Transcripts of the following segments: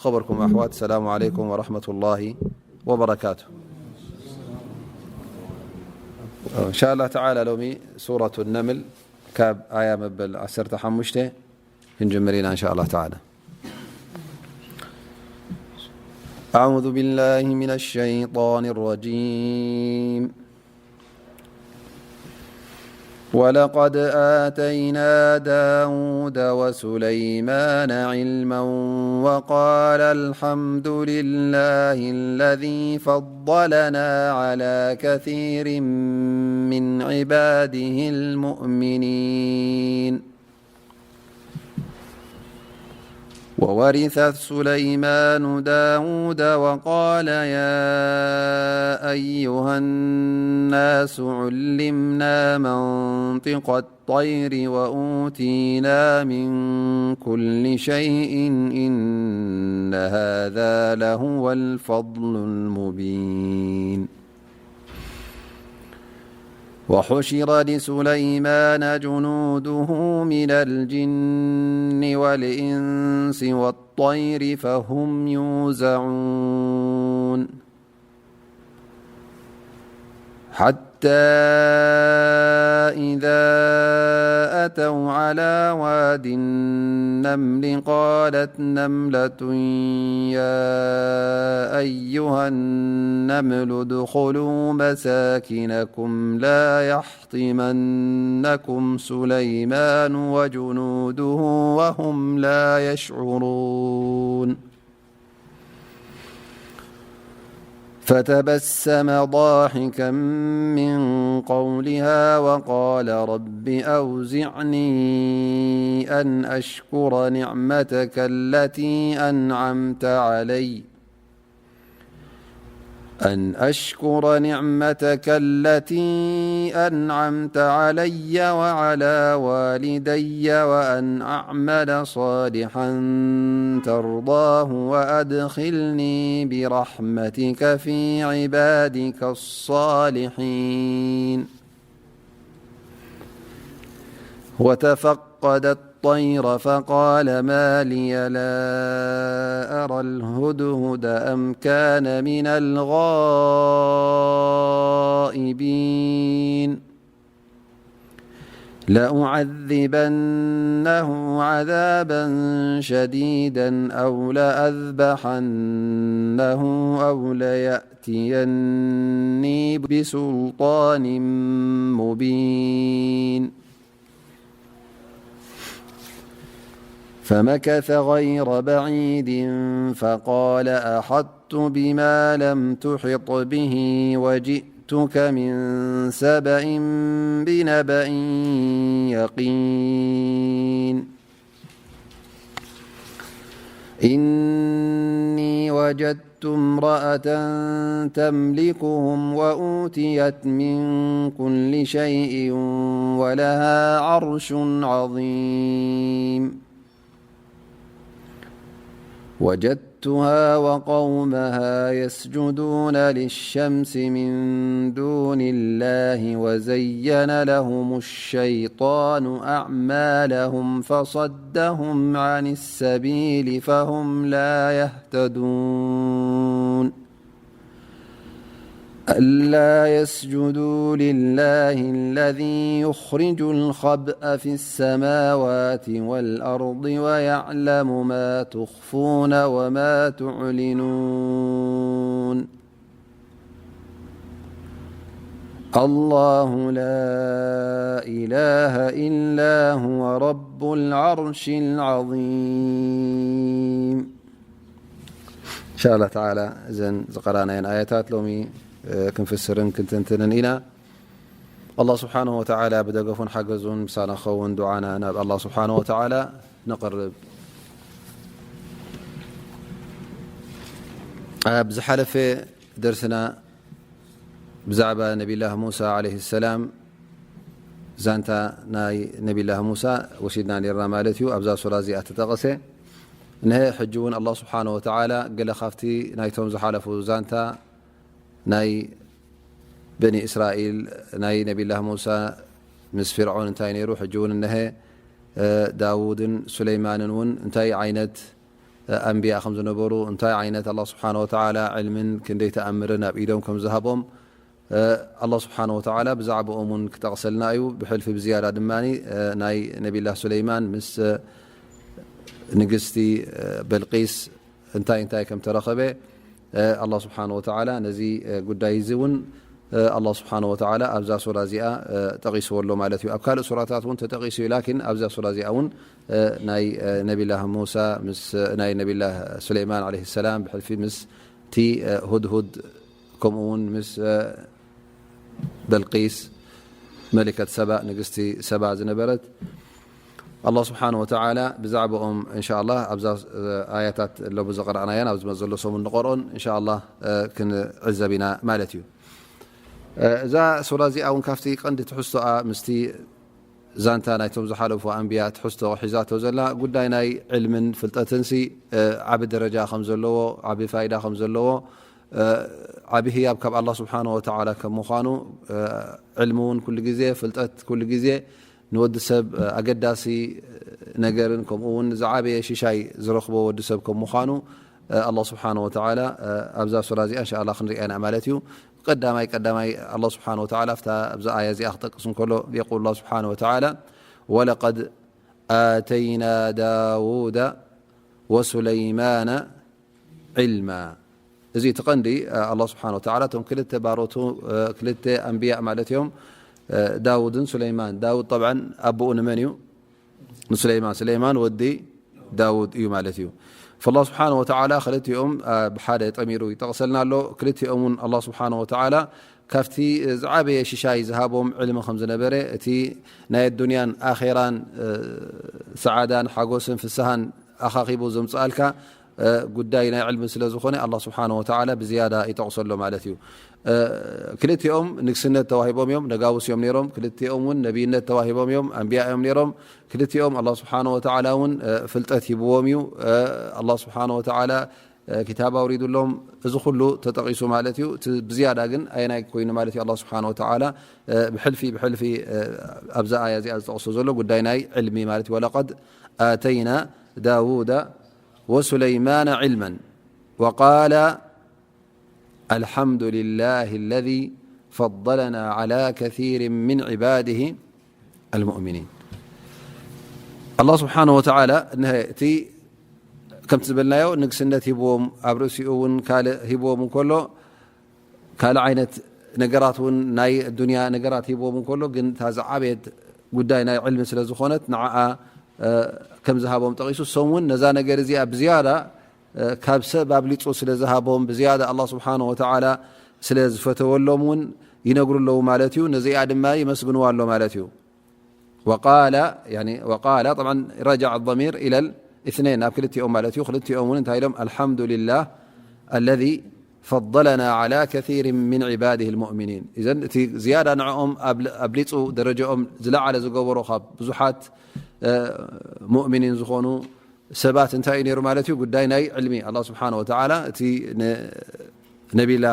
خبركم أحوات، السلام عليكم ورحمة الله وبركاته. إن شاء الله تعالى لومي سورة النمل كاب آية مبل عسرت حمشته كنجمرين إن شاء الله تعالى. أعوذ بالله من الشيطان الرجيم. ولقد آتينا داود وسليمان علما وقال الحمد لله الذي فضلنا على كثير من عباده المؤمنين. وورث سليمان داود وقال يا أيها الناس علمنا منطق الطير وأوتينا من كل شيء إن هذا لهو الفضل المبين. وحشر لسليمان جنوده من الجن والإنس والطير فهم يوزعون. حتى إذا أتوا على واد النمل قالت نملة يا أيها النمل ادخلوا مساكنكم لا يحطمنكم سليمان وجنوده وهم لا يشعرون. فتبسم ضاحكا من قولها وقال رب أوزعني أن أشكر نعمتك التي أنعمت علي أن أشكر نعمتك التي أنعمت علي وعلى والدي وأن أعمل صالحا ترضاه وأدخلني برحمتك في عبادك الصالحين. وتفقد الطير فقال ما لي لا أرى الهدهد أم كان من الغائبين. لأعذبنه عذابا شديدا أو لأذبحنه أو ليأتيني بسلطان مبين. فمكث غير بعيد فقال أحطت بما لم تحط به وجئتك من سبأ بنبأ يقين. إني وجدت امرأة تملكهم وأوتيت من كل شيء ولها عرش عظيم. وجدتها وقومها يسجدون للشمس من دون الله وزين لهم الشيطان أعمالهم فصدهم عن السبيل فهم لا يهتدون. ألا يسجدوا لله الذي يخرج الخبأ في السماوات والأرض ويعلم ما تخفون وما تعلنون. الله لا إله إلا هو رب العرش العظيم. إن شاء الله تعالى እዘን ዝቀራናየን ኣያታት ሎሚ ክንፍስርን ክንትንትንን ኢና። ኣላህ ስብሓንሁ ወተዓላ ብደገፉን ሓገዙን ምሳና ክኸውን ዱዓና ናብ ኣላህ ስብሓንሁ ወተዓላ ነቕርብ። ኣብ ዝሓለፈ ደርስና ብዛዕባ ነቢላህ ሙሳ ዓለይሂ ሰላም ዛንታ ናይ ነቢላህ ሙሳ ወሲድና ነርና ማለት እዩ። ኣብዛ ሱራ እዚኣ ተጠቐሰ። ንሀ ሕጂ እውን ኣላህ ስብሓንሁ ወተዓላ ገለ ካብቲ ናይቶም ዝሓለፉ ዛንታ ናይ በኒ እስራኤል ናይ ነቢላህ ሙሳ ምስ ፊርዖን እንታይ ነይሩ፣ ሕጂ እውን እነሀ ዳውድን ሱለይማንን እውን እንታይ ዓይነት ኣንብያ ከም ዝነበሩ፣ እንታይ ዓይነት ኣላህ ስብሓነ ወተዓላ ዕልምን ክንደይ ተኣምርን ኣብ ኢዶም ከም ዝሃቦም፣ ኣላህ ስብሓነ ወተዓላ ብዛዕባኦም እውን ክጠቕሰልና እዩ። ብሕልፊ ብዝያዳ ድማ ናይ ነቢላህ ሱለይማን ምስ ንግስቲ በልቂስ እንታይ እንታይ ከም ተረኸበ ኣላህ ስብሓነ ወተዓላ ነዚ ጉዳይ እዚ እውን ኣላህ ስብሓነ ወተዓላ ኣብዛ ሱራ እዚኣ ጠቒስዎ ኣሎ ማለት እዩ። ኣብ ካልእ ሱራታት እውን ተጠቒሱ እዩ። ላኪን ኣብዛ ሱራ እዚኣ እውን ናይ ነቢላህ ሙሳ ምስ ናይ ነቢላህ ሱለይማን ዓለይሂ ሰላም ብሕልፊ ምስ እቲ ሁድሁድ ከምኡ እውን ምስ በልቂስ መሊከት ሰባ ንግስቲ ሰባ ዝነበረት ኣላህ ስብሓነ ወተዓላ ብዛዕባኦም እንሻ ኣላህ ኣብዛ ኣያታት ሎሚ ዘቐረእናየን ኣብ ዝመፅእ ዘሎ ሰሙን ንቐርኦን እንሻ ኣላህ ክንዕዘብ ኢና ማለት እዩ። እዛ ሱራ እዚኣ እውን ካብቲ ቀንዲ ትሕዝቶኣ ምስቲ ዛንታ ናይቶም ዝሓለፉ ኣንብያ ትሕዝቶ ሒዛቶ ዘላ ጉዳይ ናይ ዕልምን ፍልጠትን ሲ ዓቢ ደረጃ ከም ዘለዎ፣ ዓቢ ፋይዳ ከም ዘለዎ፣ ዓቢ ህያብ ካብ ኣላህ ስብሓነ ወተዓላ ከም ምዃኑ፣ ዕልሚ እውን ኩሉ ግዜ፣ ፍልጠት ኩሉ ግዜ ንወዲ ሰብ ኣገዳሲ ነገርን ከምኡ እውን ዝዓበየ ሽሻይ ዝረኽቦ ወዲ ሰብ ከም ምዃኑ ኣላህ ስብሓነ ወተዓላ ኣብዛ ሱራ እዚኣ እንሻ ኣላህ ክንሪኣ ኢና ማለት እዩ። ቀዳማይ ቀዳማይ ኣላህ ስብሓነ ወተዓላ ኣብታ ኣብዛ ኣያ እዚኣ ክጠቅስ እንከሎ የቁል ኣላህ ስብሓነ ወተዓላ ወለቀድ ኣተይና ዳውዳ ወሱለይማና ዒልማ። እዚ እቲ ቀንዲ ኣላህ ስብሓነ ወተዓላ እቶም ክልተ ባሮቱ ክልተ ኣንብያ ማለት እዮም ዳውድን ሱለይማን። ዳውድ ጠብዓን ኣቦኡ ንመን እዩ? ንሱለይማን። ሱለይማን ወዲ ዳውድ እዩ ማለት እዩ። ፈላህ ስብሓነ ወተዓላ ክልቲኦም ኣብ ሓደ ጠሚሩ ይጠቕሰልና ኣሎ። ክልቲኦም እውን ኣላህ ስብሓነ ወተዓላ ካብቲ ዝዓበየ ሽሻይ ዝሃቦም ዕልሚ ከም ዝነበረ፣ እቲ ናይ ኣዱንያን ኣኼራን ሰዓዳን ሓጎስን ፍስሃን ኣኻኺቡ ዘምፅኣልካ ጉዳይ ናይ ዕልሚ ስለ ዝኾነ ኣላህ ስብሓነ ወተዓላ ብዝያዳ ይጠቕሰሎ ማለት እዩ። ክልቲኦም ንግስነት ተዋሂቦም እዮም፣ ነጋውስ እዮም ነይሮም። ክልቲኦም እውን ነቢይነት ተዋሂቦም እዮም፣ ኣንብያ እዮም ነይሮም። ክልቲኦም ኣላህ ስብሓነ ወተዓላ እውን ፍልጠት ሂብዎም እዩ። ኣላህ ስብሓነ ወተዓላ ኪታብ ኣውሪዱሎም። እዚ ኩሉ ተጠቒሱ ማለት እዩ። እቲ ብዝያዳ ግን ኣየናይ ኮይኑ ማለት እዩ? ኣላህ ስብሓነ ወተዓላ ብሕልፊ ብሕልፊ ኣብዛ ኣያ እዚኣ ዝጠቕሶ ዘሎ ጉዳይ ናይ ዕልሚ ማለት እዩ። ወለቀድ ኣተይና ዳውዳ ወሱለይማነ ዒልመን ወቃላ ኣልሓምዱሊላሂ ለዚ ፈደለና ዓላ ከሲሪን ሚን ዒባዲሂ ኣልሙእሚኒን። ኣላህ ስብሓነ ወተዓላ እነሀ እቲ ከምቲ ዝበልናዮ ንግስነት ሂብዎም፣ ኣብ ርእሲኡ እውን ካልእ ሂብዎም እንከሎ፣ ካልእ ዓይነት ነገራት እውን ናይ ዱንያ ነገራት ሂብዎም እንከሎ፣ ግን እታ ዝዓበየት ጉዳይ ናይ ዕልሚ ስለ ዝኾነት ንዓኣ ከም ዝሃቦም ጠቒሱ፣ እሶም እውን ነዛ ነገር እዚኣ ብዝያዳ ካብ ሰብ ኣብሊጹ ስለ ዝሃቦም፣ ብዝያዳ ኣላህ ስብሓነ ወተዓላ ስለ ዝፈተወሎም እውን ይነግሩ ኣለዉ ማለት እዩ። ነዚኣ ድማ የመስግንዋ ኣሎ ማለት እዩ። ወቃላ፣ ያኒ ወቃላ፣ ጠብዓን ረጃዕ ضሚር ኢለል ኢስነይን፣ ናብ ክልቲኦም ማለት እዩ። ክልቲኦም እውን እንታይ ኢሎም? ኣልሓምዱሊላህ ኣለዚ ፈደለና ዓላ ከሲሪን ሚን ዒባዲሂ ልሙእሚኒን። ኢዘን እቲ ዝያዳ ንዕኦም ኣብ-፣ ኣብሊጹ ደረጃኦም ዝለዓለ ዝገበሮ ካብ ብዙሓት ሙእሚኒን ዝኾኑ ሰባት እንታይ እዩ ነይሩ ማለት እዩ? ጉዳይ ናይ ዕልሚ። ኣላህ ስብሓነ ወተዓላ እቲ ን-፣ ነቢላ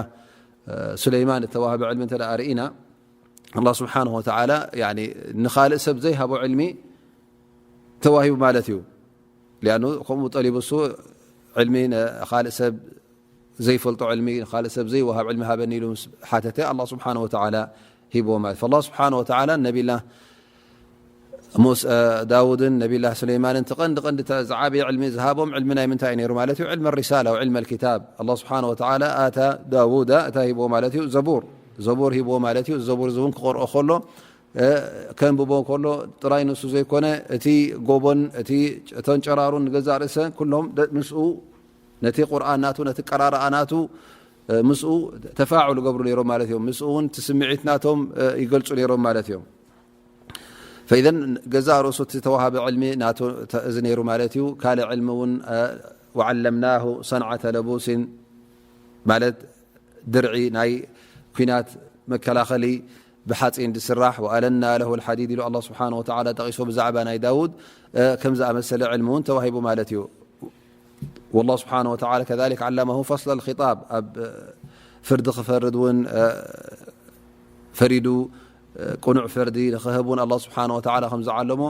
ሱለይማን እተዋህበ ዕልሚ እንተ ደኣ ርኢና፣ ኣላህ ስብሓነ ወተዓላ፣ ያኒ፣ ንኻልእ ሰብ ዘይሃቦ ዕልሚ ተዋሂቡ ማለት እዩ። ሊኣኑ ከምኡ ጠሊቡ እሱ ዕልሚ ንኻልእ ሰብ ዘይፈልጦ ዕልሚ፣ ንኻልእ ሰብ ዘይወሃብ ዕልሚ ሃበኒ ኢሉ ምስ ሓተተ፣ ኣላህ ስብሓነ ወተዓላ ሂብዎ ማለት። ፈላህ ስብሓነ ወተዓላ ነቢላ ሙስ-፣ እ፣ ዳውድን ነቢላ ሱለይማንን እቲ ቀንዲ ቀንዲ ተ-፣ ዝዓበየ ዕልሚ ዝሃቦም ዕልሚ ናይ ምንታይ እዩ ነይሩ ማለት እዩ? ዕልመ ሪሳላ ወዕልመ ልኪታብ። ኣላህ ስብሓነ ወተዓላ ኣታ ዳውዳ እንታይ ሂብዎ ማለት እዩ? ዘቡር። ዘቡር ሂብዎ ማለት እዩ። ዘቡር እዚ እውን ክቐርኦ ከሎ፣ እ፣ ከንብቦ ከሎ ጥራይ ንሱ ዘይኮነ፣ እቲ ጎቦን እቲ፣ እተን ጨራሩን ንገዛእ ርእሰን ኩሎም ደ-፣ ምስኡ ነቲ ቁርኣን ናቱ፣ ነቲ ቀራርኣ ናቱ፣ እ፣ ምስኡ ተፋዑል ይገብሩ ነይሮም ማለት እዮም። ምስኡ እውን እቲ ስምዒት ናቶም፣ እ፣ ይገልጹ ነይሮም ማለት እዮም። ፈኢዘን ገዛእ ርእሱ እቲ ተዋሃበ ዕልሚ ናቱ ተ-፣ እዚ ነይሩ ማለት እዩ። ካልእ ዕልሚ እውን፣ እ፣ ወዓለምናሁ ሰንዓተ ለቡሲን ማለት ድርዒ ናይ ኲናት መከላኸሊ ብሓፂን ዝስራሕ፣ ወኣለና ለሁ ልሓዲድ ኢሉ ኣላህ ስብሓነ ወተዓላ ጠቒሶ ብዛዕባ ናይ ዳውድ፣ እ፣ ከም ዝኣመሰለ ዕልሚ እውን ተዋሂቡ ማለት እዩ። ወላህ ስብሓነ ወተዓላ ከዛሊክ ዓለመሁ ፈስለ ልኺጣብ፣ ኣብ፣ እ፣ ፍርዲ ክፈርድ እውን፣ እ፣ ፈሪዱ፣ እ፣ ቅኑዕ ፍርዲ ንኽህብ እውን ኣላህ ስብሓነ ወተዓላ ከም ዝዓለሞ፣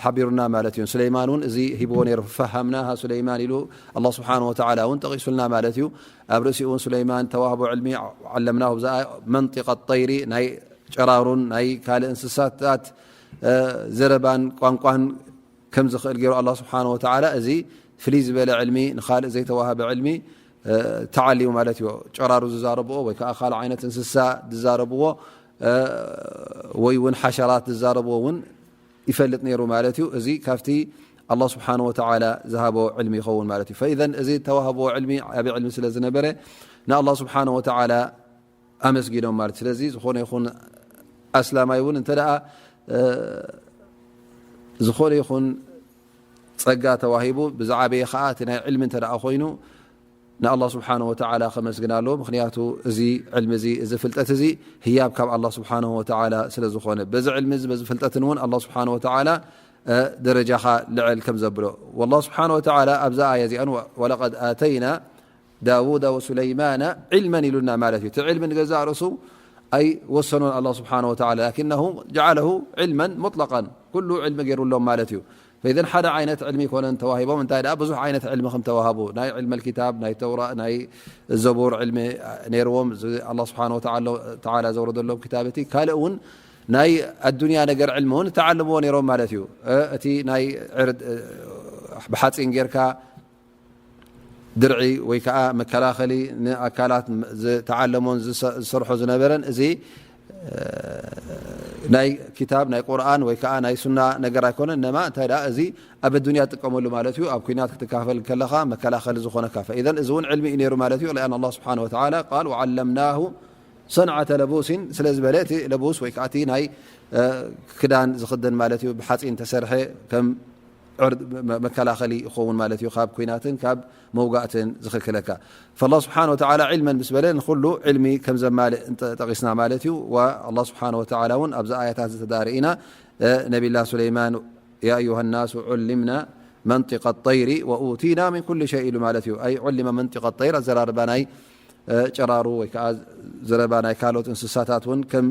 ሓቢሩና ማለት እዩ። ሱለይማን እውን እዚ ሂብዎ ነይሩ። ፈሃምናሃ ሱለይማን ኢሉ ኣላህ ስብሓነሁ ወተዓላ እውን ጠቒሱልና ማለት እዩ። ኣብ ርእሲኡ እውን ሱለይማን ተዋህቦ ዕልሚ ዓለምናሁ ብዛኣ መንጢቀ ጠይሪ ናይ ጨራሩን ናይ ካልእ እንስሳታት ዘረባን ቋንቋን ከም ዝኽእል ገይሩ ኣላህ ስብሓነሁ ወተዓላ እዚ ፍልይ ዝበለ ዕልሚ ንኻልእ ዘይተዋህበ ዕልሚ ተዓሊሙ ማለት እዩ። ጨራሩ ዝዛረብዎ ወይ ከዓ ካልእ ዓይነት እንስሳ ዝዛረብዎ ወይ እውን ሓሸራት ዝዛረብዎ እውን ይፈልጥ ነይሩ ማለት እዩ። እዚ ካብቲ ኣላህ ስብሓነሁ ወተዓላ ዝሃቦ ዕልሚ ይኸውን ማለት እዩ። ፈኢዘን እዚ ተዋህብዎ ዕልሚ ዓብዪ ዕልሚ ስለ ዝነበረ ንኣላህ ስብሓነሁ ወተዓላ ኣመስጊኖም ማለት። ስለዚ ዝኾነ ይኹን ኣስላማይ እውን እንተ ደኣ ዝኾነ ይኹን ጸጋ ተዋሂቡ ብዝዓበየ ኸዓ እቲ ናይ ዕልሚ እንተ ደኣ ኮይኑ ንኣላህ ስብሓነሁ ወተዓላ ከመስግን ኣለዎ። ምኽንያቱ እዚ ዕልሚ እዚ፣ እዚ ፍልጠት እዚ ህያብ ካብ ኣላህ ስብሓነሁ ወተዓላ ስለ ዝኾነ በዚ ዕልሚ እዚ በዚ ፍልጠትን እውን ኣላህ ስብሓነሁ ወተዓላ ደረጃኻ ልዕል ከም ዘብሎ። ወላህ ስብሓነሁ ወተዓላ ኣብዛ ኣያ እዚኣን ወለቀድ ኣተይና ዳውዳ ወሱለይማና ዕልመን ኢሉና ማለት እዩ። እቲ ዕልሚ ንገዛእ ርእሱ ኣይወሰኖን ኣላህ ስብሓነሁ ወተዓላ ላኪነሁ ጀዓለሁ ዕልመን ሙጥለቀን ኩሉ ዕልሚ ገይሩሎም ማለት እዩ። ፈኢዘን ሓደ ዓይነት ዕልሚ ይኮነን ተዋሂቦም እንታይ ደኣ ብዙሕ ዓይነት ዕልሚ ከም ተዋሃቡ ናይ ዕልመል ኪታብ ናይ ተውራ ናይ ዘቡር ዕልሚ ነይርዎም። እዚ ኣላህ ስብሓነሁ ወተዓላ ዘውረደሎም ክታብ እቲ ካልእ እውን ናይ ኣዱንያ ነገር ዕልሚ እውን ተዓለምዎ ነይሮም ማለት እዩ። እቲ ናይ ዕርድ ብሓፂን ጌርካ ድርዒ ወይ ከዓ መከላኸሊ ንኣካላት ዝተዓለሞን ዝሰርሖ ዝነበረን እዚ ናይ ክታብ ናይ ቁርኣን ወይ ከዓ ናይ ሱና ነገር ኣይኮነን። እነማ እንታይ ደኣ እዚ ኣብ ኣዱንያ ትጥቀመሉ ማለት እዩ። ኣብ ኩናት ክትካፈል ከለኻ መከላኸሊ ዝኾነካ። ፈኢዘን እዚ እውን ዕልሚ እዩ ነይሩ ማለት እዩ። ሊኣን ኣላህ ስብሓነሁ ወተዓላ ቃል ወዓለምናሁ ሰንዓተ ለቡሲን ስለ ዝበለ እቲ ለቡስ ወይ ከዓ እቲ ናይ ክዳን ዝኽደን ማለት እዩ። ብሓፂን ተሰርሐ ከም መከላኸሊ ይኸውን ማለት እዩ። ካብ ኩናትን ካብ መውጋእትን ዝኽልክለካ። ፈላ ስብሓን ወተዓላ ዕልመን ምስ በለ ንኩሉ ዕልሚ ከም ዘማልእ ጠቂስና ማለት እዩ። ኣላ ስብሓን ወተዓላ እውን ኣብዚ ኣያታት ዝተዳርኢና ነቢላ ሱለይማን ያ ኣዩሃ ናሱ ዑሊምና መንጢቀ ጠይሪ ወኡቲና ምን ኩል ሸይ ኢሉ ማለት እዩ። ኣይ ዑሊመ መንጢቀ ጠይር ኣዘራርባ ናይ ጨራሩ ወይ ከዓ ዘረባ ናይ ካልኦት እንስሳታት እውን ከም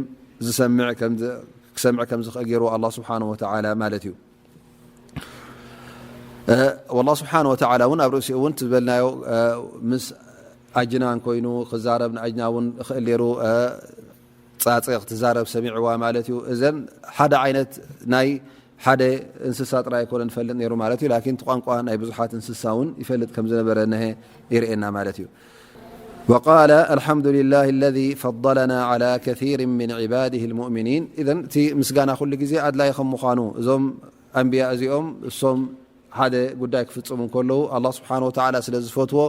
ዝሰምዕ ክሰምዕ ከም ዝኽእል ገይሩ ኣላ ስብሓን ወተዓላ ማለት እዩ። ወላ ስብሓን ወተዓላ እውን ኣብ ርእሲኡ እውን ትዝበልናዮ ምስ ኣጅናን ኮይኑ ክዛረብ ንኣጅና እውን ክእል ነይሩ። ፃፀ ክትዛረብ ሰሚዕዋ ማለት እዩ። እዘን ሓደ ዓይነት ናይ ሓደ እንስሳ ጥራይ ኣይኮነ ንፈልጥ ነይሩ ማለት እዩ። ላኪን እቲ ቋንቋ ናይ ብዙሓት እንስሳ እውን ይፈልጥ ከም ዝነበረ ነሀ ይርእየና ማለት እዩ። وقال الحمد لله الذي فضلنا على كثير من عباده المؤمنين. إذن እቲ ምስጋና ኩሉ ግዜ ኣድላይ ከም ምዃኑ እዞም ኣንብያ እዚኦም እሶም ሓደ ጉዳይ ክፍፅሙ እንከለዉ ኣላ ስብሓን ወተዓላ ስለ ዝፈትዎ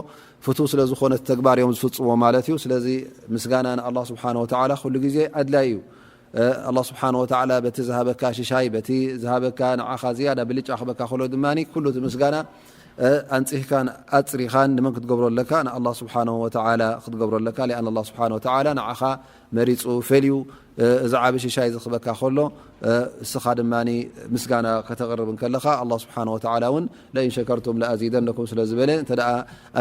ፍቱ ስለ ዝኾነ ተግባር እዮም ዝፍፅሞ ማለት እዩ። ስለዚ ምስጋና ንኣላ ስብሓን ወተዓላ ኩሉ ግዜ ኣድላይ እዩ። ኣላ ስብሓን ወተዓላ በቲ ዝሃበካ ሽሻይ በቲ ዝሃበካ ንዓኻ ዝያዳ ብልጫ ክበካ ከሎ ድማ ኩሉ እቲ ምስጋና ኣንፂህካን ኣፅሪኻን ንመን ክትገብሮ ኣለካ? ንኣላ ስብሓን ወተዓላ ክትገብሮ ኣለካ። ሊኣን ኣላ ስብሓን ወተዓላ ንዓኻ መሪፁ ፈልዩ እዚ ዓቢ ሽሻይ ዝኽበካ ከሎ እስኻ ድማ ምስጋና ከተቕርብ እንከለኻ ኣላ ስብሓን ወተዓላ እውን ለኢን ሸከርቱም ለኣዚደነኩም ስለ ዝበለ እንተ ደኣ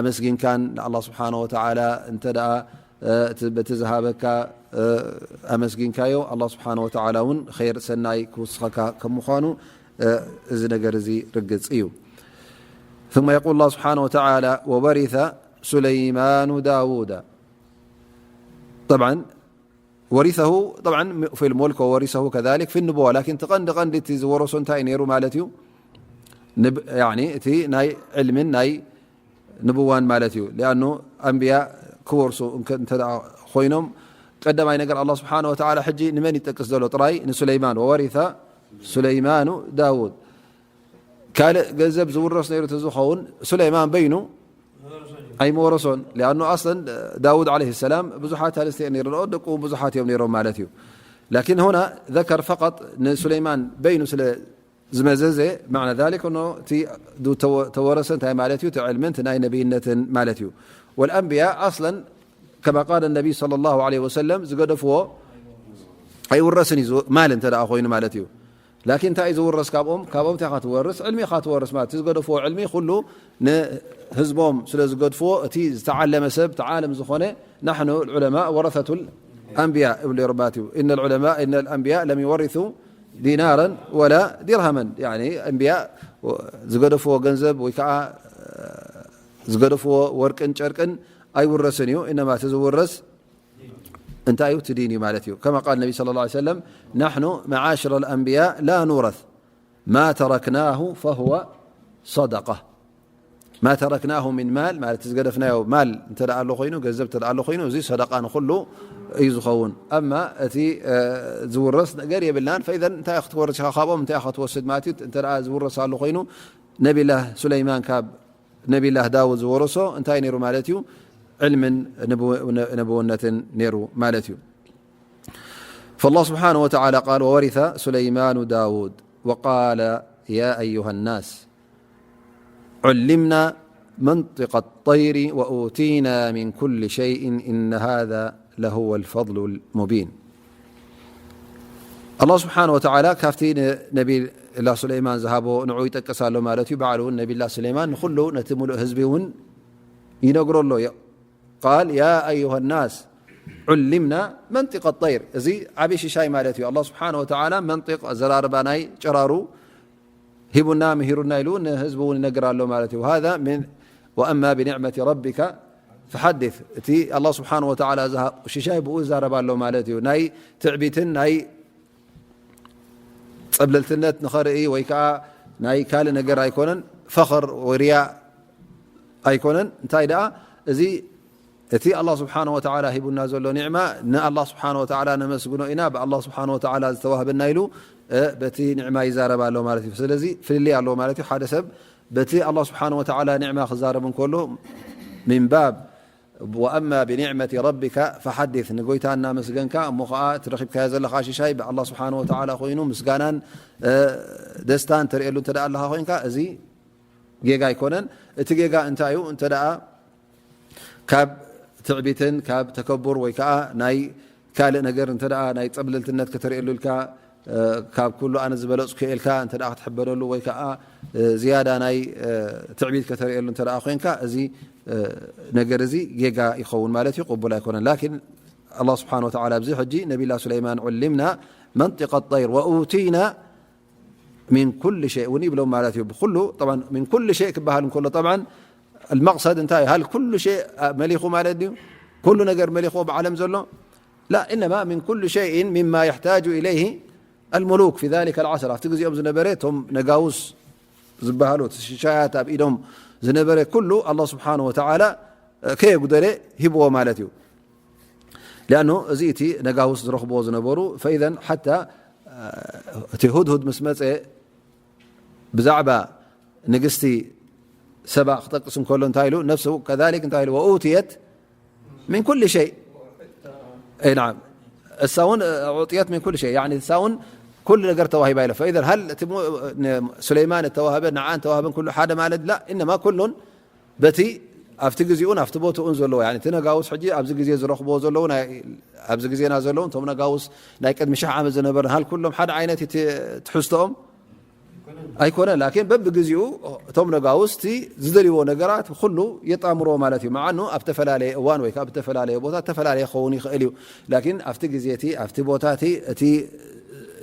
ኣመስጊንካን ንኣላ ስብሓን ወተዓላ እንተ ደኣ በቲ ዝሃበካ ኣመስጊንካዮ ኣላ ስብሓን ወተዓላ እውን ኸይር ሰናይ ክውስኸካ ከም ምዃኑ እዚ ነገር እዚ ርግፅ እዩ። ثم يقول الله سبحانه وتعالى وورث سليمان داود طبعا ورثه طبعا في الملك وورثه كذلك في النبوة لكن تقند قند تزورسون تاي نيرو مالتيو نب يعني تي ناي علم ناي ንብዋን ማለት እዩ። ሊኣኑ ኣንብያ ክወርሱ እንተ ኮይኖም ቀዳማይ ነገር ኣላ ስብሓን ወተዓላ ሕጂ ንመን ይጠቅስ ዘሎ ጥራይ ንሱለይማን ወወሪተ ሱለይማኑ ዳውድ ካልእ ገንዘብ ዝውረስ ነይሩ ዝኸውን ሱለይማን በይኑ ኣይመወረሶን። ሊኣኑ ኣስለን ዳውድ ዓለይሂ ሰላም ብዙሓት ኣንስቲ ነይሩ ደቁ ብዙሓት እዮም ነይሮም ማለት እዩ። ላኪን ሁና ዘከር ፈቀጥ ንሱለይማን በይኑ ስለ ዝመዘዘ ማዕና ذلك እኖ እቲ ተወረሰ እንታይ ማለት እዩ? እቲ ዕልምን እቲ ናይ ነብይነትን ማለት እዩ። والأنبياء أصلا كما قال النبي صلى الله عليه وسلم ዝገደፍዎ ኣይውረስን እዩ ማል እንተ ደኣ ኮይኑ ማለት እዩ። ላኪን እንታይ እዩ ዝውረስ ካብኦም? ካብኦም እንታይ ኢኻ ትወርስ? ዕልሚ ኢኻ ትወርስ ማለት እቲ ዝገደፍዎ ዕልሚ ኩሉ ንህዝቦም ስለ ዝገድፍዎ እቲ ዝተዓለመ ሰብ ተዓለም ዝኾነ نحن العلماء ورثة الأنبياء እብሉ ነይሮም ማለት እዩ። إن العلماء إن الأنبياء لم يورثوا ዲናራን ወላ ዲርሃመን። ያኒ ኣንብያ ዝገደፍዎ ገንዘብ ወይ ከዓ ዝገደፍዎ ወርቅን ጨርቅን ኣይውረስን እዩ። እነማ እቲ ዝውረስ እንታይ እዩ? እቲ ዲን እዩ ማለት እዩ። ከማ ቃል ነቢ ሰለላሁ ዐለይሂ ወሰለም፣ "ናሕኑ መዓሽረ ልኣንብያ ላ ኑረስ ማ ተረክናሁ ፈሁወ ሰደቃ። ማ ተረክናሁ ሚን ማል" ማለት ዝገደፍናዮ ማል እንተ ደኣ ኣሎ ኮይኑ፣ ገንዘብ እንተ ደኣ ኣሎ ኮይኑ፣ እዚ ሰደቃ ንኹሉ እዩ ዝኸውን። ኣማ እቲ፣ እ፣ ዝውረስ ነገር የብልናን። ፈኢዘን እንታይ ክትወርስ ኢኻ ካብኦም፣ እንታይ ኢኻ ክትወስድ ማለት እዩ? እንተ ደኣ ዝውረስ ኣሎ ኮይኑ፣ ነቢላህ ሱለይማን ካብ ነቢላህ ዳውድ ዝወረሶ እንታይ ነይሩ ማለት እዩ? ዕልምን ንብው-፣ ነብውነትን ነይሩ ማለት እዩ። فالله سبحانه وتعالى قال: "وورث سليمان داود وقال يا أيها الناس علمنا منطق الطير وأوتينا من كل شيء إن هذا لهو الفضل المبين." ኣላህ ስብሓነ ወተዓላ ካብቲ ንነቢላ ሱለይማን ዝሃቦ ንዑ ይጠቅስ ኣሎ ማለት እዩ። ባዕሉ እውን ነቢላ ሱለይማን ንኹሉ ነቲ ሙሉእ ህዝቢ እውን ይነግሮ ኣሎ። ቃል፣ "ያ ኣዩሃ ናስ ዑሊምና መንጢቀ ጠይር።" እዚ ዓብዪ ሽሻይ ማለት እዩ። ኣላህ ስብሓነ ወተዓላ መንጢቅ፣ ኣዘራርባ ናይ ጨራሩ ሂቡና፣ ምሂሩና ኢሉ ንህዝቢ እውን ይነግር ኣሎ ማለት እዩ። ሃዛ ምን ወኣማ ብኒዕመቲ ረቢካ ፈሓዲስ። እቲ ኣላህ ስብሓነ ወተዓላ ዝሃ-፣ ሽሻይ ብኡ ይዛረብ ኣሎ ማለት እዩ። ናይ ትዕቢትን ናይ ጸብለልትነት ንኸርኢ ወይ ከዓ ናይ ካልእ ነገር ኣይኮነን፣ ፈኽር ወይ ርያ ኣይኮነን። እንታይ ደኣ፣ እዚ እቲ ኣላህ ስብሓነ ወተዓላ ሂቡና ዘሎ ኒዕማ፣ ንኣላህ ስብሓነ ወተዓላ ነመስግኖ ኢና፣ ብኣላህ ስብሓነ ወተዓላ ዝተዋህበና ኢሉ፣ እ፣ በቲ ኒዕማ ይዛረብ ኣሎ ማለት እዩ። ስለዚ ፍልልይ ኣለዎ ማለት እዩ። ሓደ ሰብ በቲ ኣላህ ስብሓነ ወተዓላ ኒዕማ ክዛረብ እንከሎ፣ ሚን ባብ "ወኣማ ብኒዕመቲ ረቢካ ፈሓዲስ"፣ ንጎይታ እናመስገንካ፣ እሞ ኸዓ እቲ ረኺብካዮ ዘለኻ ሽሻይ ብኣላህ ስብሓነ ወተዓላ ኮይኑ፣ ምስጋናን፣ እ፣ ደስታን ተርእየሉ እንተ ደኣ ኣለኻ ኮይንካ፣ እዚ ጌጋ ኣይኮነን። እቲ ጌጋ እንታይ እዩ? እንተ ደኣ ካብ ትዕቢትን ካብ ተከቡር ወይ ከዓ ናይ ካልእ ነገር እንተ ደኣ ናይ ጸብለልትነት ከተርእየሉ ኢልካ፣ እ፣ ካብ ኩሉ ኣነ ዝበለጽኩ እየ ኢልካ እንተ ደኣ ክትሕበነሉ ወይ ከዓ፣ እ፣ ዝያዳ ናይ፣ እ፣ ትዕቢት ከተርእየሉ እንተ ደኣ ኮይንካ፣ እዚ፣ እ፣ ነገር እዚ ጌጋ ይኸውን ማለት እዩ፣ ቅቡል ኣይኮነን። ላኪን ኣላህ ስብሓነ ወተዓላ ኣብዚ ሕጂ ነቢላ ሱለይማን ዑሊምና መንጢቀ ጠይር ወኡቲና ሚን ኩል ሸይ እውን ይብሎም ማለት እዩ። ብኩሉ፣ ጠብዓን፣ ሚን ኩል ሸይ ክበሃል እንከሎ፣ ጠብዓን፣ መቅሰድ እንታይ እዩ? ሃል ኩሉ ሸይ መሊኹ ማለት ድዩ? ኩሉ ነገር መሊኹዎ ብዓለም ዘሎ? ላ፣ ኢነማ ሚን ኩል ሸይን ሚማ የሕታጁ ኢለይህ ኣልሙሉክ ፊ ዛሊከ ኣልዓስር። ኣብቲ ግዜኦም ዝነበረ፣ እቶም ነጋውስ ዝበሃሉ፣ እቲ ሽሻያት ኣብ ኢዶም ዝነበረ ኩሉ፣ ኣላህ ስብሓነሁ ወተዓላ ከየጉደለ ሂብዎ ማለት እዩ። ሊኣኑ እዚ እቲ ነጋውስ ዝረኽብዎ ዝነበሩ፣ ፈኢዘን ሓታ እቲ ሁድሁድ ምስ መጸ ብዛዕባ ንግስቲ ሰባ ክጠቅስ እንከሎ እንታይ ኢሉ? ነፍሱ ከዛሊክ እንታይ ኢሉ? ወኡትየት ሚን ኩል ሸይ። ኣይ ናዓም። እሳ እውን ኡዕጥየት ሚን ኩል ሸይ። ያኒ እሳ እውን ኩሉ ነገር ተዋሂባ ኢለ። ፈኢዘን ሃል እቲ ሙ-፣ ን-፣ ሱለይማን እተዋህበ፣ ንዓን ተዋህበን ኩሉ ሓደ ማለት ላ፣ ኢነማ ኩሉን በቲ ኣብቲ ግዜኡን ኣብቲ ቦትኡን ዘለዎ፣ ያኒ እቲ ነጋውስ ሕጂ ኣብዚ ግዜ ዝረኽብዎ ዘለዉ፣ ናይ፣ ኣብዚ ግዜና ዘለዉ፣ እቶም ነጋውስ ናይ ቅድሚ ሽሕ ዓመት ዝነበረ፣ ሃል ኩሎም ሓደ ዓይነት እቲ ትሕዝቶኦም ኣይኮነን። ላኪን በብግዜኡ እቶም ነጋውስ እቲ ዝደልይዎ ነገራት ኩሉ የጣምርዎ ማለት እዩ። መዓኑ ኣብ ተፈላለየ እዋን ወይ ከዓ ኣብ ተፈላለየ ቦታ ተፈላለየ ክኸውን ይኽእል እዩ። ላኪን ኣብቲ ግዜ እቲ፣ ኣብቲ ቦታ እቲ፣ እቲ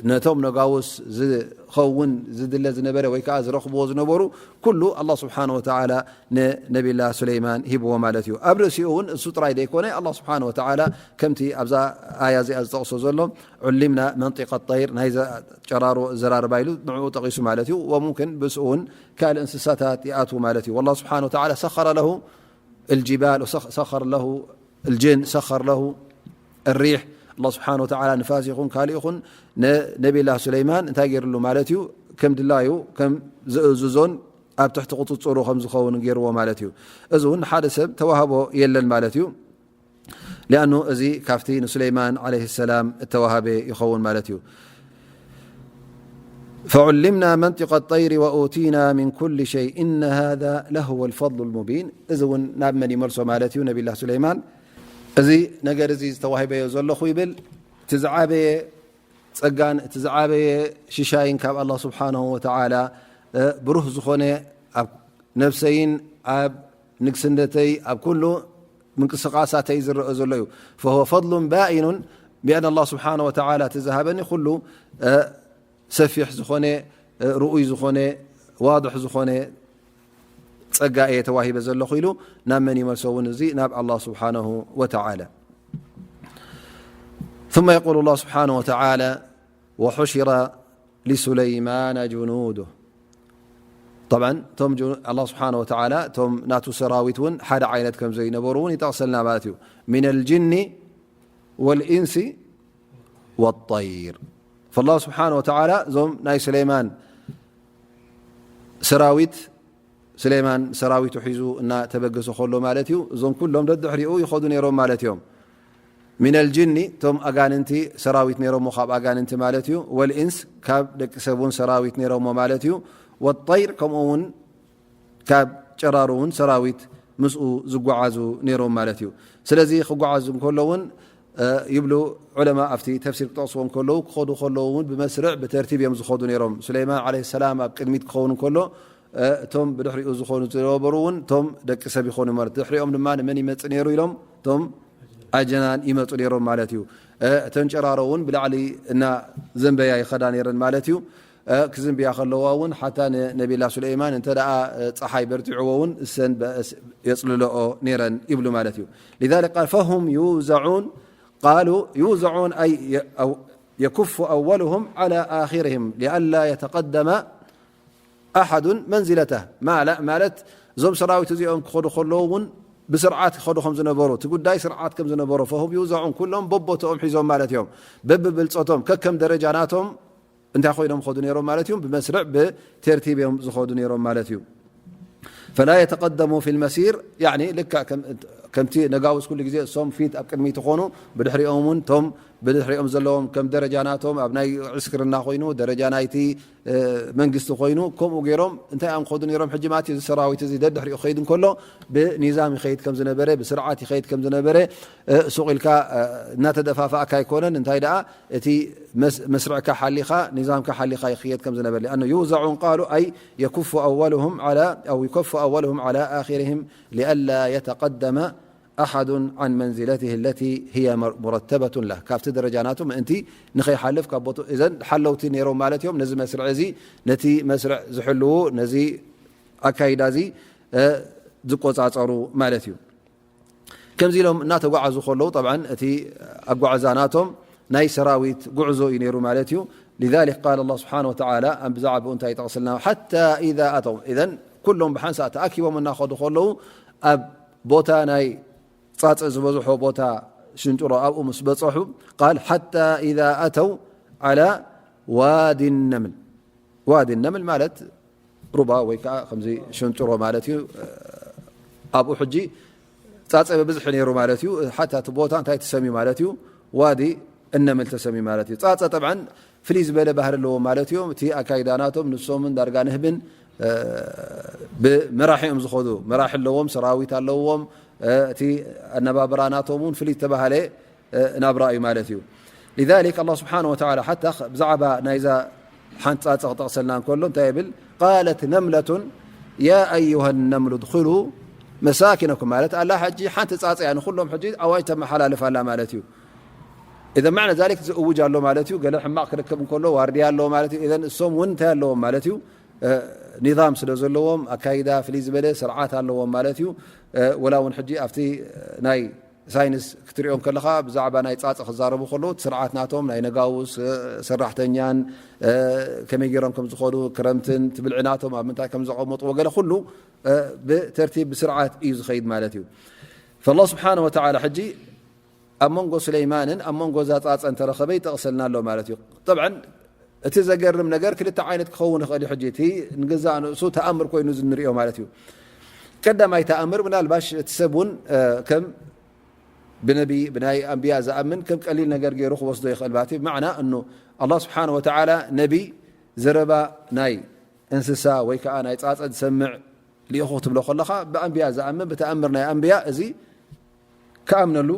ነቶም ነጋውስ ዝኸውን ዝድለ ዝነበረ ወይ ከዓ ዝረኽብዎ ዝነበሩ ኩሉ ኣላህ ስብሓነሁ ወተዓላ ንነቢላ ሱለይማን ሂብዎ ማለት እዩ። ኣብ ርእሲኡ እውን እሱ ጥራይ ዘይኮነ፣ ኣላህ ስብሓነሁ ወተዓላ ከምቲ ኣብዛ ኣያ እዚኣ ዝጠቕሶ ዘሎ፣ ዑሊምና መንጢቀ ጠይር፣ ናይዛ ጨራሮ ዘራርባ ኢሉ ንዕኡ ጠቒሱ ማለት እዩ። ወሙምክን ብእሱ እውን ካልእ እንስሳታት ይኣትዉ ማለት እዩ። ወላህ ስብሓነሁ ወተዓላ ሰኸረ ለሁ الجبال وسخر له الجن سخر له الريح። ኣላህ ስብሓነሁ ወተዓላ ንፋስ ይኹን ካልእ ይኹን ንነቢላ ሱለይማን እንታይ ገይርሉ ማለት እዩ? ከም ድላዩ፣ ከም ዝእዝዞን ኣብ ትሕቲ ቁጽጽሩ ከም ዝኸውን ገይርዎ ማለት እዩ። እዚ እውን ንሓደ ሰብ ተዋህቦ የለን ማለት እዩ። ሊኣኑ እዚ ካብቲ ንሱለይማን ዓለይሂ ሰላም እተዋሃበ ይኸውን ማለት እዩ። فعلمنا منطق الطير وأوتينا من كل شيء إن هذا لهو الفضل المبين። እዚ እውን ናብ መን ይመልሶ ማለት እዩ? ነቢላ ሱለይማን። እዚ ነገር እዚ ዝተዋሂበዮ ዘለኹ ይብል፣ እቲ ዝዓበየ ጸጋን እቲ ዝዓበየ ሽሻይን ካብ ኣላህ ስብሓነሁ ወተዓላ፣ እ፣ ብሩህ ዝኾነ ኣብ ነፍሰይን ኣብ ንግስነተይ ኣብ ኩሉ ምንቅስቃሳተይ ዝረአ ዘሎ እዩ። فهو فضل بائن بأن الله سبحانه وتعالى እቲ ዝሃበኒ ኩሉ፣ እ፣ ሰፊሕ ዝኾነ፣ እ፣ ርኡይ ዝኾነ፣ ዋድሕ ዝኾነ ጸጋ እየ ተዋሂበ ዘለኹ ኢሉ ናብ መን ይመልሶ እውን? እዚ ናብ ኣላህ ስብሓነሁ ወተዓላ። ثم يقول الله سبحانه وتعالى: وحشر لسليمان جنوده. طبعا እቶም ጅኑ-፣ ኣላህ ስብሓነሁ ወተዓላ እቶም ናቱ ሰራዊት እውን ሓደ ዓይነት ከም ዘይነበሩ እውን ይጠቕሰልና ማለት እዩ። من الجن والإنس والطير. فالله سبحانه وتعالى እዞም ናይ ሱለይማን ሰራዊት፣ ሱለይማን ሰራዊቱ ሒዙ እናተበገሰ ከሎ ማለት እዩ፣ እዞም ኩሎም ደድሕሪኡ ይኸዱ ነይሮም ማለት እዮም። من الجن፣ እቶም ኣጋንንቲ ሰራዊት ነይሮሞ ካብ ኣጋንንቲ ማለት እዩ። والإنس፣ ካብ ደቂ ሰብ እውን ሰራዊት ነይሮሞ ማለት እዩ። والطير፣ ከምኡ እውን ካብ ጨራሩ እውን ሰራዊት ምስኡ ዝጓዓዙ ነይሮም ማለት እዩ። ስለዚ ክጓዓዙ እንከሎ እውን፣ እ፣ ይብሉ ዑለማ፣ ኣብቲ ተፍሲር ክጠቕስዎ እንከለዉ፣ ክኸዱ ከለዉ እውን ብመስርዕ ብተርቲብ እዮም ዝኸዱ ነይሮም። ሱለይማን ዓለይሂ ሰላም ኣብ ቅድሚት ክኸውን እንከሎ፣ እ፣ እቶም ብድሕሪኡ ዝኾኑ ዝነበሩ እውን እቶም ደቂ ሰብ ይኾኑ ማለት። ድሕሪኦም ድማ ንመን ይመጽእ ነይሩ ኢሎም? እቶም ኣጀናን ይመጹ ነይሮም ማለት እዩ። እ፣ እተን ጨራሮ እውን ብላዕሊ እና ዘንበያ ይኸዳ ነይረን ማለት እዩ። እ፣ ክዝንብያ ከለዋ እውን ሓታ ንነቢላ ሱለይማን እንተ ደኣ፣ እ፣ ጸሓይ በርቲዕዎ እውን እሰን በእስ የጽልለኦ ነይረን ይብሉ ማለት እዩ። لذلك قال: فهم يوزعون، قالوا يوزعون أي ي-، أو يكف أولهم على آخرهم لئلا يتقدم أحد منزلته። ማለ-፣ ማለት እዞም ሰራዊት እዚኦም ክኸዱ ከለዉ እውን ብስርዓት ይኸዱ ከም ዝነበሩ፣ እቲ ጉዳይ ስርዓት ከም ዝነበሩ፣ فهم يوزعون، ኩሎም በቦትኦም ሒዞም ማለት እዮም። በብብልጸቶም፣ ከከም ደረጃ ናቶም እንታይ ኮይኖም ይኸዱ ነይሮም ማለት እዩ? ብመስርዕ፣ ብተርቲብ እዮም ዝኸዱ ነይሮም ማለት እዩ። فلا يتقدموا في المسير، ያዕኒ ልክዕ ከም-፣ ከምቲ ነጋውስ ኩሉ ግዜ እሶም ፊት ኣብ ቅድሚት ይኾኑ፣ ብድሕሪኦም እውን እቶም ብድሕሪኦም ዘለዎም ከም ደረጃ ናቶም ኣብ ናይ ዕስክርና ኮይኑ፣ ደረጃ ናይቲ፣ እ፣ መንግስቲ ኮይኑ፣ ከምኡ ገይሮም እንታይ እዮም ክኸዱ ነይሮም? ሕጂ ማለት እዩ፣ እዚ ሰራዊት እዚ ደድሕሪኡ ክኸይድ እንከሎ ብኒዛም ይኸይድ ከም ዝነበረ፣ ብስርዓት ይኸይድ ከም ዝነበረ፣ እ፣ ሱቕ ኢልካ፣ እ፣ እናተደፋፋእካ ኣይኮነን። እንታይ ደኣ እቲ መስ-፣ መስርዕካ ሓሊኻ፣ ኒዛምካ ሓሊኻ ይኽየድ ከም ዝነበረ። لأنه يوزعون قالوا أي يكف أولهم على، أو يكف أولهم على آخرهم لئلا يتقدم أحد عن منزلته التي هي مر-، مرتبة له. ካብቲ ደረጃ ናቱ ምእንቲ ንኸይሓልፍ ካብ ቦትኡ፣ እዘን ሓለውቲ ነይሮም ማለት እዮም። ነዚ መስርዕ እዚ፣ ነቲ መስርዕ ዝሕልዉ፣ ነዚ ኣካይዳ እዚ፣ እ፣ ዝቆጻጸሩ ማለት እዩ። ከምዚ ኢሎም እናተጓዓዙ ከለዉ፣ ጠብዓን እቲ ኣጓዕዛ ናቶም ናይ ሰራዊት ጉዕዞ እዩ ነይሩ ማለት እዩ። لذلك قال الله سبحانه وتعالى፣ ኣብ ብዛዕባኡ እንታይ ይጠቕስልና? حتى إذا أتوا، إذن ኩሎም ብሓንሳእ ተኣኪቦም እናኸዱ ከለዉ፣ ኣብ ቦታ ናይ ጻጸ ዝበዝሖ ቦታ ሽንጭሮ ኣብኡ ምስ በጸሑ፣ قال: حتى إذا أتوا على واد النمل። ዋዲ ነምል ማለት ሩባ ወይ ከዓ ከምዚ ሽንጭሮ ማለት እዩ። ኣብኡ ሕጂ ጻጸ ብብዝሒ ነይሩ ማለት እዩ። ሓታ እቲ ቦታ እንታይ ተሰምዩ ማለት እዩ? ዋዲ እነምል ተሰምዩ ማለት እዩ። ጻጸ ጠብዓን ፍልይ ዝበለ ባህሪ ኣለዎም ማለት እዮም። እቲ ኣካይዳ ናቶም ንሶምን ዳርጋ ንህብን፣ እ፣ ብመራሒ እዮም ዝኸዱ። መራሒ ኣለዎም፣ ሰራዊት ኣለዎም። እ፣ እቲ ኣነባብራ ናቶም እውን ፍልይ ዝተባሃለ፣ እ፣ ናብራ እዩ ማለት እዩ። لذلك الله سبحانه وتعالى ሓታ ብዛዕባ ናይዛ ሓንቲ ጻጸ ክጠቕሰልና እንከሎ እንታይ ይብል? قالت نملة يا أيها النمل ادخلوا مساكنكم ማለት ኣላ። ሕጂ ሓንቲ ጻጸ እያ ንኹሎም ሕጂ ኣዋጅ ተመሓላልፍ ኣላ ማለት እዩ። إذا معنى ذلك ዝእውጅ ኣሎ ማለት እዩ። ገለ ሕማቕ ክርከብ እንከሎ ዋርድያ ኣለዎ ማለት እዩ። إذا እሶም እውን እንታይ ኣለዎም ማለት እዩ? እ፣ ኒዛም ስለ ዘለዎም፣ ኣካይዳ ፍልይ ዝበለ ስርዓት ኣለዎም ማለት እዩ። እ፣ ወላ እውን ሕጂ ኣብቲ ናይ ሳይንስ ክትሪኦም ከለኻ፣ ብዛዕባ ናይ ጻጸ ክዛረቡ ከለዉ፣ እቲ ስርዓት ናቶም ናይ ነጋውስ፣ እ፣ ሰራሕተኛን፣ እ፣ ከመይ ገይሮም ከም ዝኸዱ፣ ክረምትን፣ እቲ ብልዒ ናቶም ኣብ ምንታይ ከም ዘቐመጥዎ፣ ገለ ኩሉ፣ እ፣ ብተርቲብ ብስርዓት እዩ ዝኸይድ ማለት እዩ። فالله سبحانه وتعالى ሕጂ ኣብ መንጎ ሱለይማንን ኣብ መንጎ እዛ ጻጸን ተረኸበ ይጠቕሰልና ኣሎ ማለት እዩ። ጠብዓን እቲ ዘገርም ነገር ክልተ ዓይነት ክኸውን ይኽእል እዩ። ሕጂ እቲ ንገዛእ ንእሱ ተኣምር ኮይኑ እዚ ንሪኦ ማለት እዩ። ቀዳማይ ተኣምር ምናልባሽ እቲ ሰብ እውን፣ እ፣ ከም ብነቢ፣ ብናይ ኣንብያ ዝኣምን ከም ቀሊል ነገር ገይሩ ክወስዶ ይኽእል ማለት እዩ። ብመዕና እኑ ኣላህ ስብሓነ ወተዓላ ነቢ ዘረባ ናይ እንስሳ ወይ ከዓ ናይ ጻጸ ዝሰምዕ ልኢኹ ክትብሎ ከለኻ፣ ብኣንብያ ዝኣምን፣ ብተኣምር ናይ ኣንብያ፣ እዚ ክኣምነሉ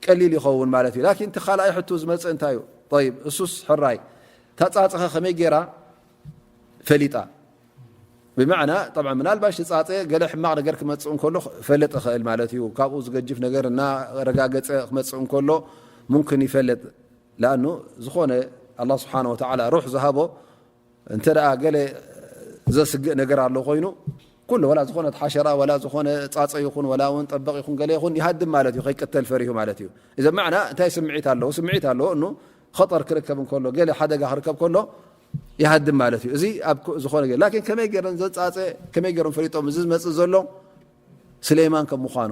ቀሊል ይኸውን ማለት እዩ። ላኪን እቲ ካልኣይ ሕቶ ዝመጽእ እንታይ እዩ? ጠይብ፣ እሱስ ሕራይ፣ እታ ጻጸኸ ከመይ ገይራ ፈሊጣ? ብመዕና፣ ጠብዓ፣ ምናልባሽ እቲ ጻጸ ገለ ሕማቕ ነገር ክመጽእ እንከሎ ክፈልጥ ይኽእል ማለት እዩ። ካብኡ ዝገጅፍ ነገር እናረጋገጸ ክመጽእ እንከሎ፣ ሙምክን ይፈልጥ። ለኣኑ ዝኾነ ኣላህ ስብሓነ ወተዓላ ሩሕ ዝሃቦ፣ እንተ ደኣ ገለ ዘስግእ ነገር ኣሎ ኮይኑ፣ ኩሉ፣ ወላ ዝኾነት ሓሸራ፣ ወላ ዝኾነ ጻጸ ይኹን፣ ወላ እውን ጠበቕ ይኹን፣ ገለ ይኹን፣ ይሃድም ማለት እዩ፣ ከይቅተል ፈሪሁ ማለት እዩ። እዚ ማዕና እንታይ ስምዒት ኣለዎ? ስምዒት ኣለዎ፣ እኑ ኸጠር ክርከብ እንከሎ፣ ገለ ሓደጋ ክርከብ ከሎ፣ ይሃድም ማለት እዩ። እዚ ኣብ ክ-፣ ዝኾነ ገለ፣ ላኪን ከመይ ገይረን ዘጻጸ፣ ከመይ ገይሮም ፈሊጦም እዚ ዝመጽእ ዘሎ ስሌማን ከም ምዃኑ?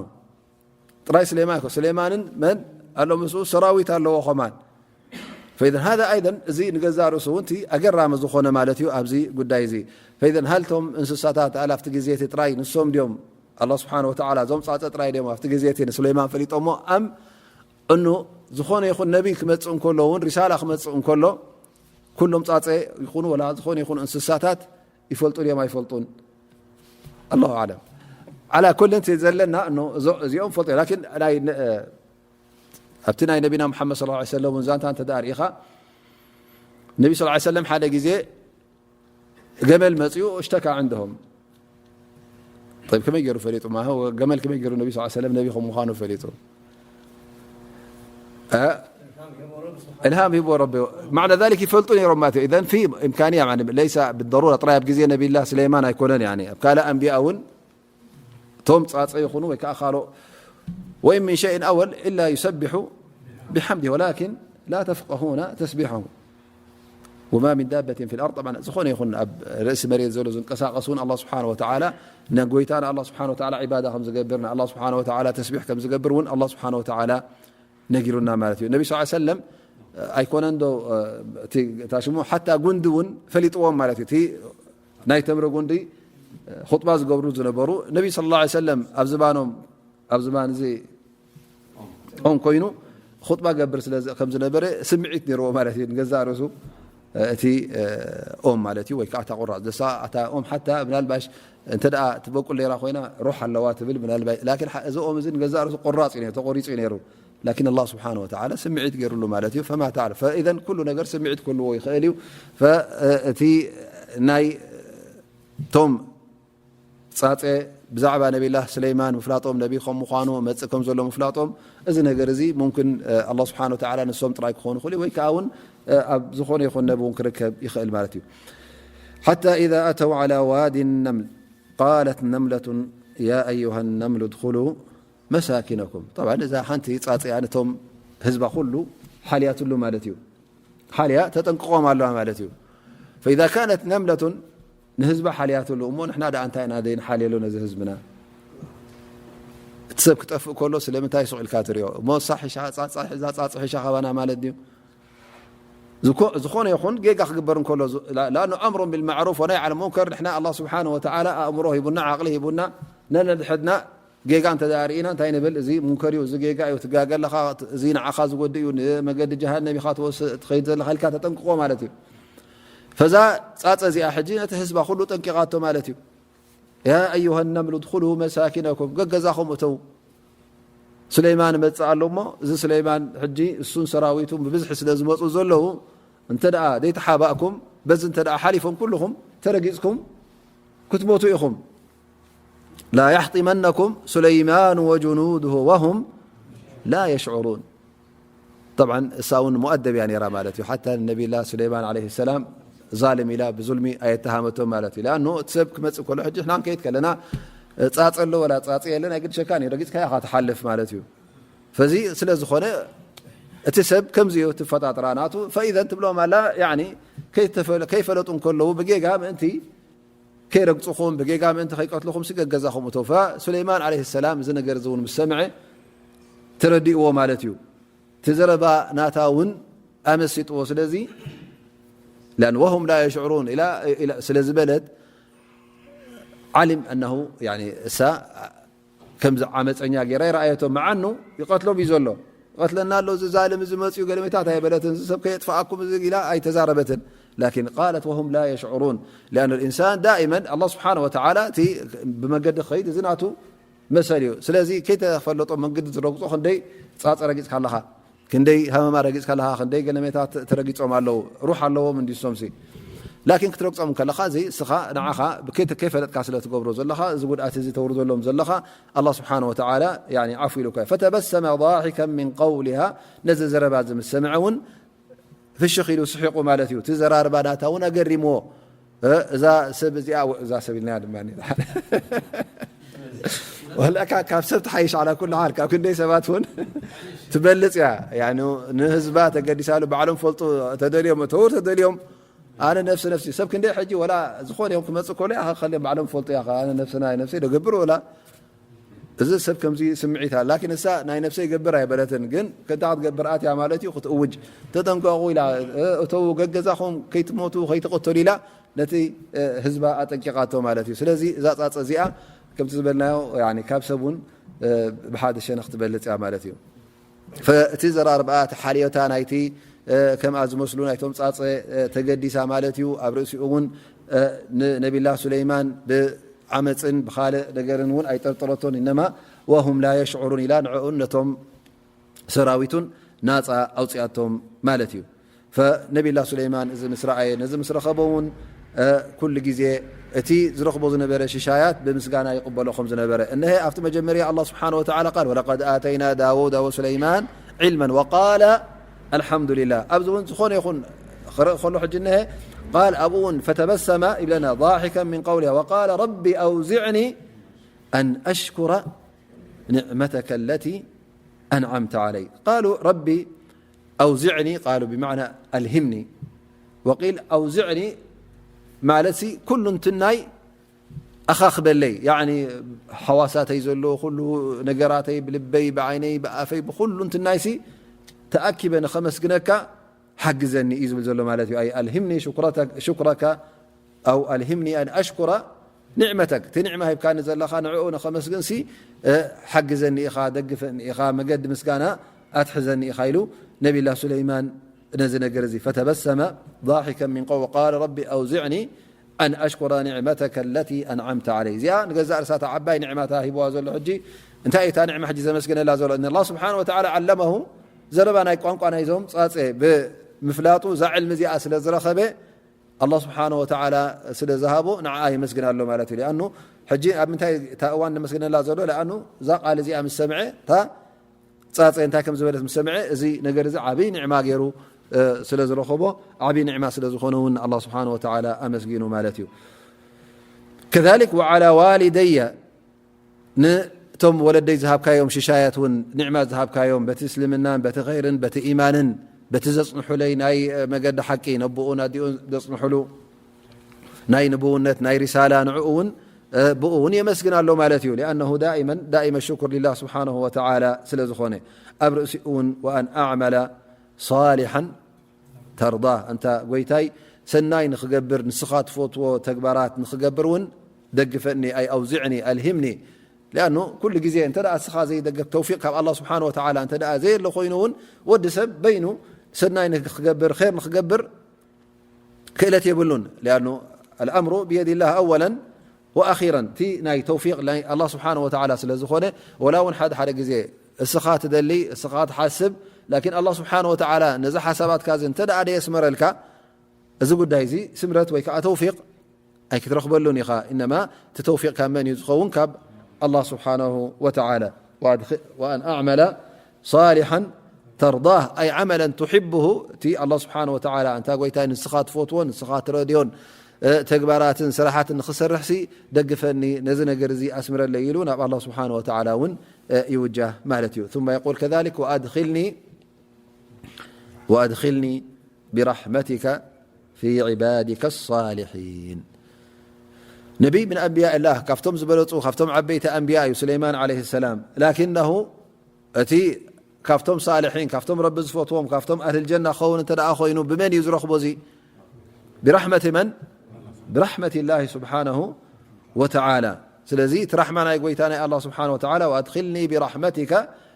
ጥራይ ስሌማን ይኮ-፣ ስሌማንን መን ኣሎ ምስኡ? ሰራዊት ኣለዎ ከማን። ፈኢዘን ሃዛ ኣይደን፣ እዚ ንገዛእ ርእሱ እውን እቲ ኣገራሚ ዝኾነ ማለት እዩ ኣብዚ ጉዳይ እዚ። ፈኢዘን ሃልቶም እንስሳታት ኣል ኣብቲ ግዜ እቲ ጥራይ ንሶም ድዮም? ኣላህ ስብሓነ ወተዓላ እዞም ጻጸ ጥራይ ድዮም ኣብቲ ግዜ እቲ ንሱሌማን ፈሊጦሞ? ኣም እኑ ዝኾነ ይኹን ነቢይ ክመጽእ እንከሎ እውን፣ ሪሳላ ክመጽእ እንከሎ፣ ኩሎም ጻጸ ይኹኑ ወላ ዝኾነ ይኹን እንስሳታት ይፈልጡ ድዮም ኣይፈልጡን? ኣላሁ ኣዕለም። ዓላ ኩልን እቲ ዘለና እኖ እዞ-፣ እዚኦም ፈልጡ እዮም። ላኪን ናይ ነ-፣ ኣብቲ ናይ ነቢና ሙሓመድ ሰለላሁ ዐለይሂ ወሰለም እውን ዛንታ እንተ ደኣ ርኢኻ፣ ነቢ ሰለላሁ ዐለይሂ ወሰለም ሓደ ግዜ ገመል መጺኡ እሽተካ ዕንደሆም። ጠይብ፣ ከመይ ገይሩ ፈሊጡ? ማ-፣ ገመል ከመይ ገይሩ ነቢ ሰለላሁ ዐለይሂ ወሰለም ነቢ ከም ምዃኑ ፈሊጡ? እ? እልሃም ሂብዎ ረቢ። ማዕና ዛሊክ ይፈልጡ ነይሮም ማለት እዩ። ኢዘን ፊ ኢምካንያ፣ ያኒ ለይሰ ብደሩራ ጥራይ ኣብ ግዜ ነቢላ ስሌማን ኣይኮነን፣ ያኒ ኣብ ካልእ ኣንቢያ እውን እቶም ጻጸ ይኹኑ ወይ ከዓ ካልኦ፣ ወኢን ሚን ሸይን ኣወል ኢላ ዩሰቢሑ ቢሓምዲ ወላኪን ላ ተፍቀሁና ተስቢሐሁም። ወማ ሚን ዳበትን ፊል ኣርድ፣ ጠብዓን፣ ዝኾነ ይኹን ኣብ ርእሲ መሬት ዘሎ ዝንቀሳቐስ እውን ኣላህ ስብሓነ ወተዓላ፣ ንጎይታና ኣላህ ስብሓነ ወተዓላ ዒባዳ ከም ዝገብር፣ ንኣላህ ስብሓነ ወተዓላ ተስቢሕ ከም ዝገብር እውን ኣላህ ስብሓነ ወተዓላ ነጊሩና ማለት እዩ። ነቢ ሰለላሁ ዐለይሂ ወሰለም ኣይኮነን ዶ፣ እቲ፣ እታ ሽሙ ሓታ ጉንዲ እውን ፈሊጥዎም ማለት እዩ። እቲ ናይ ተምሪ ጉንዲ ኹጥባ ዝገብሩ ዝነበሩ፣ ነቢ ሰለላሁ ዐለይሂ ወሰለም ኣብ ዝባኖም፣ ኣብ ዝባን እዚ ኦም ኮይኑ ኹጥባ ገብር ስለ ዝ-፣ ከም ዝነበረ ስምዒት ነይርዎ ማለት እዩ። ንገዛእ ርእሱ እቲ ኦም ማለት እዩ፣ ወይ ከዓ እታ ቁራጽ ደሳ፣ እታ ኦም ሓታ ምናልባሽ እንተ ደኣ ትበቁል ነይራ ኮይና ሩሕ ኣለዋ ትብል ምናልባሽ፣ ላኪን ሓ-፣ እዚ ኦም እዚ ንገዛእ ርእሱ ቁራጽ እዩ ነይሩ፣ ተቆሪጹ እዩ ነይሩ። ላኪን ኣላህ ስብሓነ ወተዓላ ስምዒት ገይሩሉ ማለት እዩ። ፈማ ተዓለ፣ ፈኢዘን ኩሉ ነገር ስምዒት ክህልዎ ይኽእል እዩ። ፈ-፣ እቲ ናይ ቶም ጻጸ ብዛዕባ ነቢላህ ስለይማን ምፍላጦም፣ ነቢ ከም ምዃኑ መጽእ ከም ዘሎ ምፍላጦም፣ እዚ ነገር እዚ ሙምክን፣ እ፣ ኣላህ ስብሓነ ወተዓላ ንሶም ጥራይ ክኾኑ ይኽእሉ፣ ወይ ከኣ እውን፣ እ፣ ኣብ ዝኾነ ይኹን ነቢ እውን ክርከብ ይኽእል ማለት እዩ። ሓታ ኢዛ ኣተው ዓላ ዋዲ ነምል ቃለት ነምለቱን ያ ኣዩሃ ነምሉ ድኹሉ መሳኪነኩም። ጠብዓን እዛ ሓንቲ ጻጸ እያ፣ ነቶም ህዝባ ኩሉ ሓልያትሉ ማለት እዩ። ሓልያ ተጠንቅቖም ኣለዋ ማለት እዩ። ፈኢዛ ካነት ነምለቱን ንህዝባ ሓልያትሉ፣ እሞ ንሕና ደኣ እንታይ ኢና ዘይንሓልየሉ ነዚ ህዝብና? እቲ ሰብ ክጠፍእ ከሎ ስለምንታይ ስቕ ኢልካ ትሪኦ? እሞ እሳ ሒሻ ጻጻ፣ እዛ ጻጽ ሒሻ ካባና ማለት ድዩ? ዝኮ-፣ ዝኾነ ይኹን ጌጋ ክግበር እንከሎ፣ ዝ-፣ ላ-፣ ላኣኑ ኣምሩን ቢልማዕሩፍ ወናይ ዓን ሙንከር፣ ንሕና ኣላህ ስብሓነ ወተዓላ ኣእምሮ ሂቡና፣ ዓቕሊ ሂቡና፣ ነነድሕድና ጌጋ እንተ ደኣ ርኢና እንታይ ንብል? እዚ ሙንከር እዩ፣ እዚ ጌጋ እዩ፣ ትጋገ ኣለኻ፣ እዚ ንዓኻ ዝጎድእ እዩ፣ ንመገዲ ጀሃነም ኢኻ ትወስድ፣ ትኸይድ ዘለኻ ኢልካ ተጠንቅቖ ማለት እዩ። ፈዛ ጻጸ እዚኣ ሕጂ ነቲ ህዝባ ኩሉ ጠንቂቓቶ ማለት እዩ። ያ ኣዩሃ ነምሉ ድኹሉ መሳኪነኩም፣ ገገዛኹም እተው። ሱለይማን እመጽእ ኣሎ እሞ፣ እዚ ሱለይማን ሕጂ እሱን ሰራዊቱን ብብዝሒ ስለ ዝመጹ ዘለዉ፣ እንተ ደኣ ዘይተሓባእኩም፣ በዚ እንተ ደኣ ሓሊፎም ኩልኹም ተረጊጽኩም ክትሞቱ ኢኹም። ላ የሕጢመነኩም ሱለይማኑ ወጅኑዱሁ ወሁም ላ የሽዑሩን። ጠብዓን እሳ እውን ሙኣደብ እያ ነይራ ማለት እዩ። ሓታ ንነቢላ ሱለይማን ዓለይሂ ሰላም ዛልም ኢላ ብዙልሚ ኣየተሃመቶም ማለት እዩ። ለኣኑ እቲ ሰብ ክመጽእ ከሎ ሕጂ ንሕና ክንከይድ ከለና ጻጸ ኣሎ ወላ ጻጸ የለን ኣይግድሸካን እዩ፣ ረጊጽካዮ ኢኻ ትሓልፍ ማለት እዩ። ፈዚ ስለ ዝኾነ እቲ ሰብ ከምዚ እዩ ትፈጣጥራ ናቱ። ፈኢዘን ትብሎም ኣላ፣ ያኒ ከይተፈለ-፣ ከይፈለጡ እንከለዉ ብጌጋ ምእንቲ ከይረግጽኹም፣ ብጌጋ ምእንቲ ከይቀትልኹም ስገ ገዛኹም እተው። ፈሱለይማን ዓለይሂ ሰላም እዚ ነገር እዚ እውን ምስ ሰምዐ ተረዲእዎ ማለት እዩ። እቲ ዘረባ ናታ እውን ኣመሲጥዎ። ስለዚ ለን ወሁም ላ የሽዑሩን ኢላ፣ ኢላ ስለ ዝበለት ዓሊም ኣነሁ፣ ያኒ እሳ ከምዚ ዓመፀኛ ገይራ ይረኣየቶ። መዓኑ ይቐትሎም እዩ ዘሎ። ይቐትለና ኣሎ፣ እዚ ዛልም እዚ መፅዩ ገለሜታት ኣይበለትን። እዚ ሰብ ከየጥፍኣኩም እዚ ኢላ ኣይተዛረበትን። ላኪን ቃለት ወሁም ላ የሽዑሩን። ሊኣን ልኢንሳን ዳኢመን ኣላህ ስብሓነ ወተዓላ እቲ ብመገዲ ክኸይድ እዚ ናቱ መሰል እዩ። ስለዚ ከይተፈለጦ መንገዲ ዝረግጾ ክንደይ ጻጸ ረጊጽካ ኣለኻ፣ ክንደይ ሃመማ ረጊጽካ ኣለኻ፣ ክንደይ ገለሜታት ተረጊጾም ኣለዉ። ሩሕ ኣለዎም እንዲሶምሲ። ላኪን ክትረግጾም ከለኻ እዚ እስኻ ንዓኻ ብከይተ-፣ ከይፈለጥካ ስለ ትገብሮ ዘለኻ፣ እዚ ጉድኣት እዚ ተውርደሎም ዘለኻ፣ ኣላህ ስብሓነ ወተዓላ ያኒ ዓፉ ኢሉካ እዩ። ፈተበሰመ ዳሒከን ሚን ቀውሊሃ፣ ነዚ ዘረባ እዚ ምስ ሰምዐ እውን ፍሽኽ ኢሉ ስሒቑ ማለት እዩ። እቲ ዘራርባ ናታ እውን ኣገሪምዎ። እ፣ እዛ ሰብ እዚኣ፣ እዛ ሰብ ኢልና ድማ ዋላካ ካብ ሰብ ትሓይሽ ዓላ ኩሉ ሓል፣ ካብ ክንደይ ሰባት እውን ትበልጽ እያ። ያኒ ንህዝባ ተገዲሳሉ፣ ባዕሎም ፈልጡ፣ ተደልዮም እተው፣ ተደልዮም ኣነ ነፍሲ ነፍሲ ሰብ ክንደይ ሕጂ ወላ ዝኾነ እዮም ክመጽእ ከሎ፣ ያኸ ከልዮም ባዕሎም ፈልጡ፣ ያኸ ኣነ ነፍሲ ናይ ነፍሰይ ደገብር ወላ እዚ ሰብ ከምዚ ስምዒት ኣላ፣ ላኪን እሳ ናይ ነፍሰይ ይገብር ኣይበለትን፣ ግን ከንታ ክትገብር ኣትያ ማለት እዩ ክትእውጅ፣ ተጠንቀቑ ኢላ፣ እ፣ እተው ገገዛኹም ከይትሞቱ ከይትቕተሉ ኢላ ነቲ፣ እ፣ ህዝባ ኣጠንቂቓቶ ማለት እዩ። ስለዚ እዛ ጻጸ እዚኣ ከምቲ ዝበልናዮ፣ ያኒ ካብ ሰብ እውን፣ እ፣ ብሓደ ሸነኽ ትበልጽ እያ ማለት እዩ። ፈ-፣ እቲ ዘራርባኣ፣ እቲ ሓልዮታ ናይቲ፣ እ፣ ከምኣ ዝመስሉ ናይቶም ጻጸ፣ እ፣ ተገዲሳ ማለት እዩ። ኣብ ርእሲኡ እውን፣ እ፣ ንነቢላ ሱለይማን ብዓመጽን ብኻልእ ነገርን እውን ኣይጠርጠረቶን፣ ኢነማ ወሁም ላ የሽዑሩን ኢላ ንዕኡን ነቶም ሰራዊቱን ናጻ ኣውጽኣቶም ማለት እዩ። ፈነቢላ ሱለይማን እዚ ምስ ረኣየ፣ ነዚ ምስ ረኸቦ እውን፣ እ፣ ኩሉ ግዜ እቲ ዝረኽቦ ዝነበረ ሽሻያት ብምስጋና ይቕበሎ ከም ዝነበረ። እነሀ ኣብቲ መጀመርያ ኣላህ ስብሓነ ወተዓላ ቃል፣ "ወለቀድ ኣተይና ዳውደ ወሱለይማን ዒልመን ወቃለ ኣልሓምዱሊላህ።" ኣብዚ እውን ዝኾነ ይኹን ክርኢ ከሎ ሕጂ እነሀ ቃል ኣብኡ እውን ፈተበሰመ ይብለና፣ ضاحكا من قولها وقال رب أوزعني أن أشكر نعمتك التي أنعمت علي. قالوا رب أوزعني، قالوا بمعنى ألهمني، وقيل أوزعني ማለት ሲ ኩሉ እንትናይ ኣኻኽበለይ፣ ያኒ ሓዋሳተይ ዘሎ ኩሉ ነገራተይ ብልበይ፣ ብዓይነይ፣ ብኣፈይ፣ ብኩሉ እንትናይ ሲ ተኣኪበ ንኸመስግነካ ሓግዘኒ እዩ ዝብል ዘሎ ማለት እዩ። ኣይ ኣልሂምኒ ሹክረተ-፣ ሹክረካ ኣው ኣልሂምኒ ኣን ኣሽኩረ ኒዕመተክ፣ እቲ ኒዕማ ሂብካኒ ዘለኻ ንዕኡ ንኸመስግን ሲ፣ እ፣ ሓግዘኒ ኢኻ፣ ደግፈኒ ኢኻ፣ መገዲ ምስጋና ኣትሕዘኒ ኢኻ ኢሉ ነቢላ ሱለይማን ነዚ ነገር እዚ ፈተበሰመ ضاحكا من قول وقال رب أوزعني أن أشكر نعمتك التي أنعمت علي። እዚኣ ንገዛእ ርእሳታ ዓባይ ኒዕማታ ሂብዋ ዘሎ ሕጂ እንታይ እታ ኒዕማ ሕጂ ዘመስግነላ ዘሎ? እነ ኣላህ ስብሓነ ወተዓላ ዓለመሁ ዘረባ ናይ ቋንቋ ናይዞም ጻጸ ብምፍላጡ እዛ ዕልሚ እዚኣ ስለ ዝረኸበ ኣላህ ስብሓነ ወተዓላ ስለ ዝሃቦ ንዓኣ የመስግን ኣሎ ማለት እዩ። ሊኣኑ ሕጂ ኣብ ምንታይ እታ እዋን ነመስግነላ ዘሎ? ሊኣኑ እዛ ቃል እዚኣ ምስ ሰምዐ እታ ጻጸ እንታይ ከም ዝበለት ምስ ሰምዐ፣ እዚ ነገር እዚ ዓብይ ኒዕማ ገይሩ፣ እ፣ ስለ ዝረኸቦ፣ ዓብይ ኒዕማ ስለ ዝኾነ እውን ኣላህ ስብሓነ ወተዓላ ኣመስጊኑ ማለት እዩ። ከዛሊክ ወዓላ ዋሊደየ፣ ንቶም ወለደይ ዝሃብካዮም ሽሻያት እውን ኒዕማ ዝሃብካዮም በቲ እስልምናን በቲ ኸይርን በቲ ኢማንን በቲ ዘጽንሑለይ ናይ፣ እ፣ መገዲ ሓቂ ነቦኡን ኣዲኡን ዘጽንሑሉ ናይ ንብውነት ናይ ሪሳላ ንዕኡ እውን፣ እ፣ ብኡ እውን የመስግን ኣሎ ማለት እዩ። ሊኣነሁ ዳኢመን ዳኢመ ሽኩር ሊላህ ስብሓነሁ ወተዓላ ስለ ዝኾነ ኣብ ርእሲኡ እውን ወኣን ኣዕመለ ሳሊሓን ተርዳ፣ ኣንታ ጎይታይ ሰናይ ንኽገብር ንስኻ ትፈትዎ ተግባራት ንኽገብር እውን ደግፈኒ፣ ኣይ ኣውዚዕኒ ኣልሂምኒ። ሊኣኑ ኩሉ ግዜ እንተ ደኣ እስኻ ዘይደገፍ ተውፊቕ ካብ ኣላህ ስብሓነ ወተዓላ እንተ ደኣ ዘየለ ኮይኑ እውን ወዲ ሰብ በይኑ ሰናይ ንኽገብር ኸይር ንኽገብር ክእለት የብሉን። ሊኣኑ ኣልኣምሩ ብየዲላህ ኣወለን ወኣኺረን፣ እቲ ናይ ተውፊቕ ናይ ኣላህ ስብሓነ ወተዓላ ስለ ዝኾነ፣ ወላ እውን ሓደ ሓደ ግዜ እስኻ ትደሊ፣ እስኻ ትሓስብ፣ ላኪን ኣላህ ስብሓነ ወተዓላ ነዚ ሓሳባትካ እዚ እንተ ደኣ ደየስመረልካ፣ እዚ ጉዳይ እዚ ስምረት ወይ ከዓ ተውፊቕ ኣይክትረኽበሉን ኢኻ። ኢነማ እቲ ተውፊቕ ካብ መን እዩ ዝኸውን? ካብ ኣላህ ስብሓነሁ ወተዓላ። ወኣድኺ-፣ ወኣን ኣዕመለ ሳሊሓን ተርዳህ፣ ኣይ ዓመለን ቱሕብሁ፣ እቲ ኣላህ ስብሓነሁ ወተዓላ፣ ኣንታ ጎይታይ ንስኻ ትፈትዎን ንስኻ ትረድዮን፣ እ፣ ተግባራትን ስራሓትን ንኽሰርሕሲ ደግፈኒ፣ ነዚ ነገር እዚ ኣስምረለይ ኢሉ ናብ ኣላህ ስብሓነሁ ወተዓላ እውን፣ እ፣ ይውጃህ ማለት እዩ። ثم يقول كذلك وأدخلني وأدخلني برحمتك في عبادك الصالحين. ነቢይ ምን ኣንብያ ኣላህ፣ ካብቶም ዝበለጹ፣ ካብቶም ዓበይቲ ኣንብያ እዩ ሱለይማን ዓለይሂ ሰላም። ላኪነሁ እቲ ካብቶም ሳልሒን፣ ካብቶም ረቢ ዝፈትዎም፣ ካብቶም ኣህል ጀና ክኸውን እንተ ደኣ ኮይኑ፣ ብመን እዩ ዝረኽቦ እዚ? ብራሕመቲ መን? ብራሕመቲ ላሂ ስብሓነሁ ወተዓላ። ስለዚ እቲ ራሕማ ናይ ጎይታ ናይ ኣላህ ስብሓነሁ ወተዓላ፣ "ወኣድኺልኒ ብራሕመቲከ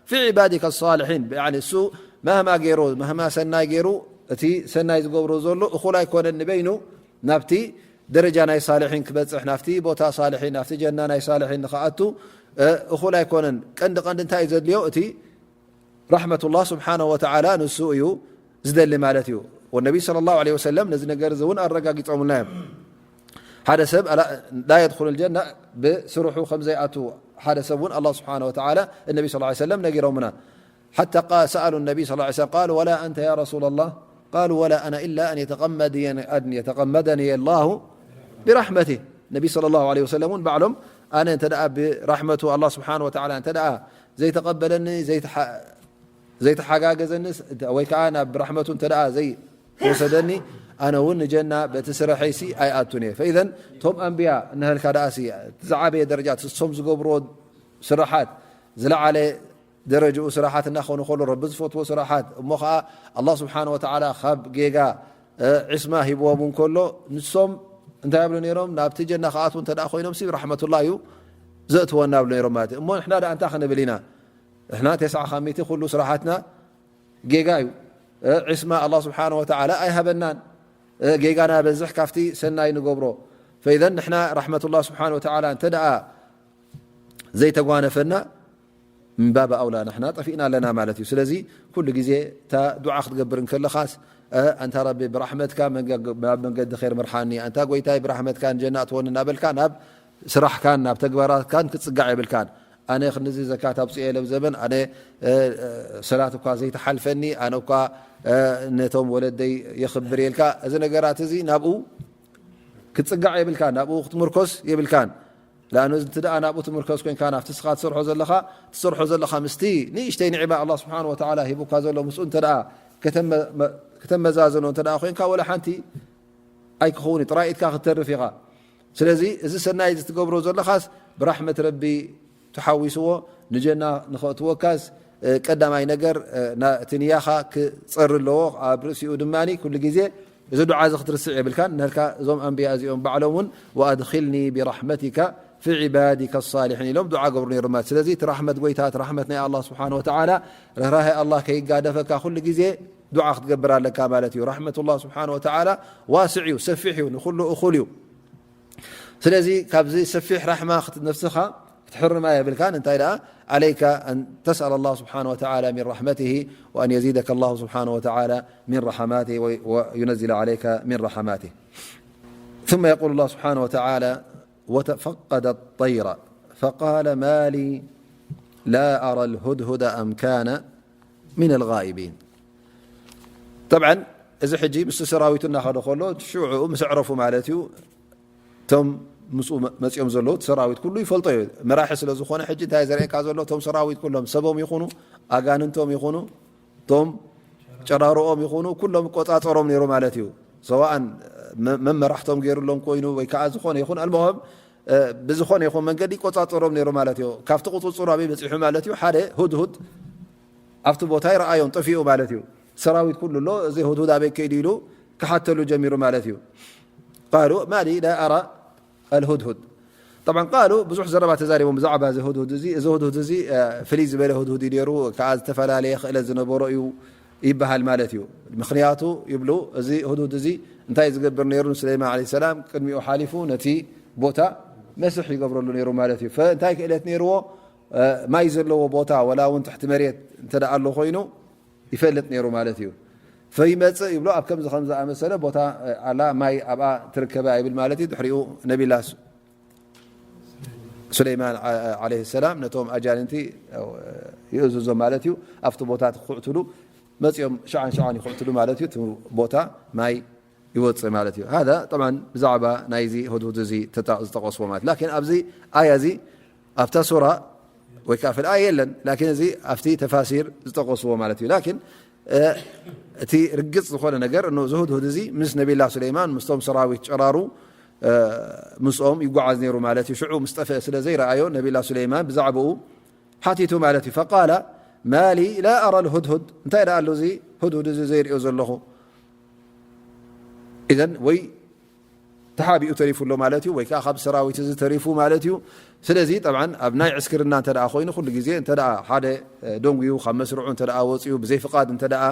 ፊ ዒባዲከ ሳልሒን።" ያዕኒ እሱ መህማ ገይሩ፣ መህማ ሰናይ ገይሩ፣ እቲ ሰናይ ዝገብሮ ዘሎ እኹል ኣይኮነን ንበይኑ ናብቲ ደረጃ ናይ ሳልሒን ክበጽሕ፣ ናብቲ ቦታ ሳልሒን፣ ናብቲ ጀና ናይ ሳልሒን ንኽኣቱ፣ እ፣ እኹል ኣይኮነን። ቀንዲ ቀንዲ እንታይ እዩ ዘድልዮ? እቲ ራሕመቱላህ ስብሓነሁ ወተዓላ ንሱ እዩ ዝደሊ ማለት እዩ። ወነቢ ሰለላሁ ዐለይሂ ወሰለም ነዚ ነገር እዚ እውን ኣረጋጊጾምልና እዮም። ሓደ ሰብ ኣላ-፣ ላ የድኹሉል ጀና ብስርሑ ከም ዘይኣቱ ሓደ ሰብ እውን ኣላህ ስብሓነሁ ወተዓላ እነቢ ሰለላሁ ዐለይሂ ወሰለም ነጊሮምና። ሓታ ቃ-፣ ሰኣሉ ነቢ ሰለላሁ ዐለይሂ ወሰለም ቃሉ ወላ ኣንተ ያ ረሱለላህ፣ قالوا ولا أنا إلا أن يتغمدني، أن يتغمدني الله برحمته. ነቢ صلى الله عليه وسلم እውን ባዕሎም ኣነ እንተ ደኣ ብራሕመቱ ኣላህ ስብሓን ወተዓላ እንተ ደኣ ዘይተቐበለኒ፣ ዘይተሓ-፣ ዘይተሓጋገዘኒ፣ ወይ ከዓ ናብ ብራሕመቱ እንተ ደኣ ዘይወሰደኒ፣ ኣነ እውን ንጀና በቲ ስረሐይሲ ኣይኣቱን እየ። ፈኢዘን እቶም ኣንብያ እናሃልካ ደኣሲ እቲ ዝዓበየ ደረጃ እሶም ዝገብርዎ ስራሓት ዝለዓለ ደረጅኡ ስራሓት እናኾነ ከሎ፣ ረቢ ዝፈትዎ ስራሓት፣ እሞ ኸዓ ኣላህ ስብሓን ወተዓላ ካብ ጌጋ፣ እ፣ ዒስማ ሂብዎም እንከሎ፣ ንሶም እንታይ ይብሉ ነይሮም? ናብቲ ጀና ክኣትዉ እንተ ደኣ ኮይኖም ሲ ብራሕመቱላህ እዩ ዘእትወና ይብሉ ነይሮም ማለት እዩ። እሞ ንሕና ደኣ እንታይ ክንብል ኢና? ንሕና ተስዓ ካብ ሚእቲ ኩሉ ስራሓትና ጌጋ እዩ። እ፣ ዒስማ ኣላህ ስብሓን ወተዓላ ኣይሃበናን። እ፣ ጌጋና በዝሕ ካብቲ ሰናይ ንገብሮ። ፈኢዘን ንሕና ራሕመቱላህ ስብሓን ወተዓላ እንተ ደኣ ዘይተጓነፈና፣ ምን ባብ ኣውላ ንሕና ጠፊእና ኣለና ማለት እዩ። ስለዚ ኩሉ ግዜ እታ ዱዓ ክትገብር እንከለኻስ፣ እ፣ ኣንታ ረቢ ብራሕመትካ መንገ-፣ ናብ መንገዲ ኸይር ምርሓኒ፣ ኣንታ ጎይታይ ብራሕመትካ ንጀና እትወኒ እናበልካ ናብ ስራሕካን ናብ ተግባራትካን ክትጽጋዕ የብልካን። ኣነ ክንዚ ዘካት ኣውፅኤ ለብ ዘበን፣ ኣነ፣ እ፣ እ፣ ሰላት እኳ ዘይተሓልፈኒ፣ ኣነ እኳ፣ እ፣ ነቶም ወለደይ የኽብር የልካ፣ እዚ ነገራት እዚ ናብኡ ክትጽጋዕ የብልካን፣ ናብኡ ክትምርኮስ የብልካን። ለኣኑ እቲ ደኣ ናብኡ ትምርኮስ ኮይንካ፣ ናብቲ ስኻ ትሰርሖ ዘለኻ፣ ትሰርሖ ዘለኻ ምስቲ ንእሽተይ ንዕማ ኣላህ ስብሓን ወተዓላ ሂቡካ ዘሎ ምስኡ እንተ ደኣ ከተመ-፣ መ-፣ ከተመዛዝኖ እንተ ደኣ ኮይንካ፣ ወላ ሓንቲ ኣይክኸውን እዩ፣ ጥራይ ኢድካ ክትተርፍ ኢኻ። ስለዚ እዚ ሰናይ እዚ ትገብሮ ዘለኻስ ብራሕመት ረቢ ተሓዊስዎ ንጀና ንኸእትወካስ፣ እ፣ ቀዳማይ ነገር፣ እ፣ ና-፣ እቲ ንያኻ ክጸሪ ኣለዎ። ኣብ ርእሲኡ ድማ ኩሉ ግዜ እዚ ዱዓ እዚ ክትርስዕ የብልካን። ነልካ እዞም ኣንብያ እዚኦም ባዕሎም እውን "ወኣድኺልኒ ብራሕመቲካ ፊ ዒባዲካ ሳሊሒን" ኢሎም ዱዓ ገብሩ ነይሮም ማለት። ስለዚ እቲ ራሕመት ጎይታ፣ እቲ ራሕመት ናይ ኣላህ ስብሓን ወተዓላ፣ ርህራሄ ኣላህ ከይጋደፈካ ኩሉ ግዜ ዱዓ ክትገብር ኣለካ ማለት እዩ። ራሕመቱላህ ስብሓን ወተዓላ ዋስዕ እዩ፣ ሰፊሕ እዩ፣ ንኩሉ እኹል እዩ። ስለዚ ካብዚ ሰፊሕ ራሕማ ክት-፣ ነፍስኻ ክትሕርማ የብልካን። እንታይ ደኣ? عليك أن تسأل الله سبحانه وتعالى من رحمته، وأن يزيدك الله سبحانه وتعالى من رحماته، و-، وينزل عليك من رحماته. ثم يقول الله سبحانه وتعالى: "وتفقد الطير فقال ما لي لا أرى الهدهد أم كان من الغائبين". طبعا እዚ ሕጂ ምስ ሰራዊቱ እናኸደ ከሎ ሽዑ ምስ ኣዕረፉ ማለት እዩ። እቶም ምስኡ መ-፣ መጺኦም ዘለዉ እቲ ሰራዊት ኩሉ ይፈልጦ እዩ። መራሒ ስለ ዝኾነ ሕጂ እንታይ ዘርእየካ ዘሎ? እቶም ሰራዊት ኩሎም ሰቦም ይኹኑ፣ ኣጋንንቶም ይኹኑ፣ እቶም ጨራርኦም ይኹኑ፣ ኩሎም ይቆጻጸሮም ነይሩ ማለት እዩ። ሰዋእን መ-፣ መን መራሕቶም ገይሩሎም ኮይኑ ወይ ከዓ ዝኾነ ይኹን፣ ኣልመሆም፣ እ፣ ብዝኾነ ይኹን መንገዲ ይቆጻጸሮም ነይሩ ማለት እዩ። ካብቲ ቁጽጽሩ ኣበይ በጺሑ ማለት እዩ? ሓደ ሁድሁድ ኣብቲ ቦታ ይረኣዮም፣ ጠፊኡ ማለት እዩ። ሰራዊት ኩሉ ኣሎ፣ እዚ ሁድሁድ ኣበይ ከይዱ ኢሉ ክሓተሉ ጀሚሩ ማለት እዩ። ቃሉ ማሊ ላ ኣራ ኣልሁድሁድ። ጠብዓን ቃሉ ብዙሕ ዘረባ ተዛሪቦም ብዛዕባ እዚ ሁድሁድ እዚ። እዚ ሁድሁድ እዚ፣ እ፣ ፍልይ ዝበለ ሁድሁድ እዩ ነይሩ፣ ከዓ ዝተፈላለየ ክእለት ዝነበሮ እዩ ይበሃል ማለት እዩ። ምኽንያቱ ይብሉ፣ እዚ ሁድሁድ እዚ እንታይ ዝገብር ነይሩ? ንሱለይማን ዓለይሂ ሰላም ቅድሚኡ ሓሊፉ ነቲ ቦታ መስሕ ይገብረሉ ነይሩ ማለት እዩ። ፈ-፣ እንታይ ክእለት ነይርዎ? እ፣ ማይ ዘለዎ ቦታ፣ ወላ እውን ትሕቲ መሬት እንተ ደኣ ኣሎ ኮይኑ፣ ይፈልጥ ነይሩ ማለት እዩ። ፈይመጽእ ይብሎ፣ ኣብ ከምዚ ከም ዝኣመሰለ ቦታ፣ እ፣ ኣላ፣ ማይ ኣብኣ ትርከበ ይብል ማለት እዩ። ድሕሪኡ ነቢላ ሱ-፣ ሱለይማን ዓ-፣ ዓለይሂ ሰላም ነቶም ኣጃንንቲ፣ እ፣ ይእዝዞም ማለት እዩ። ኣብቲ ቦታ ክኹዕትሉ መጺኦም፣ ሸዓን ሸዓን ይኹዕትሉ ማለት እዩ። እቲ ቦታ ማይ ይወጽእ ማለት እዩ። ሃዛ ጠብዓን ብዛዕባ ናይዚ ሁድሁድ እዚ ተጣ-፣ ዝጠቐስዎ ማለት እዩ። ላኪን ኣብዚ ኣያ እዚ ኣብታ ሱራ ወይ ከዓ ፍል ኣያ የለን። ላኪን እዚ ኣብቲ ተፋሲር ዝጠቐስዎ ማለት እዩ። ላኪን፣ እ፣ እቲ ርግጽ ዝኾነ ነገር፣ እኖ እዚ ሁድሁድ እዚ ምስ ነቢላ ሱለይማን፣ ምስቶም ሰራዊት ጨራሩ፣ እ፣ ምስኦም ይጓዓዝ ነይሩ ማለት እዩ። ሽዑ ምስ ጠፍአ ስለ ዘይረኣዮ፣ ነቢላ ሱለይማን ብዛዕባኡ ሓቲቱ ማለት እዩ። ፈቃለ ማሊ ላ ኣራ ልሁድሁድ፣ እንታይ ደኣ ኣሎ እዚ ሁድሁድ እዚ ዘይርእዮ ዘለኹ? ኢዘን ወይ ተሓቢኡ ተሪፉ ኣሎ ማለት እዩ፣ ወይ ከዓ ካብ ሰራዊት እዚ ተሪፉ ማለት እዩ። ስለዚ ጠብዓን ኣብ ናይ ዕስክርና እንተ ደኣ ኮይኑ፣ ኩሉ ግዜ እንተ ደኣ ሓደ፣ እ፣ ደንጉዩ ካብ መስርዑ እንተ ደኣ ወፂኡ፣ ብዘይ ፍቓድ እንተ ደኣ፣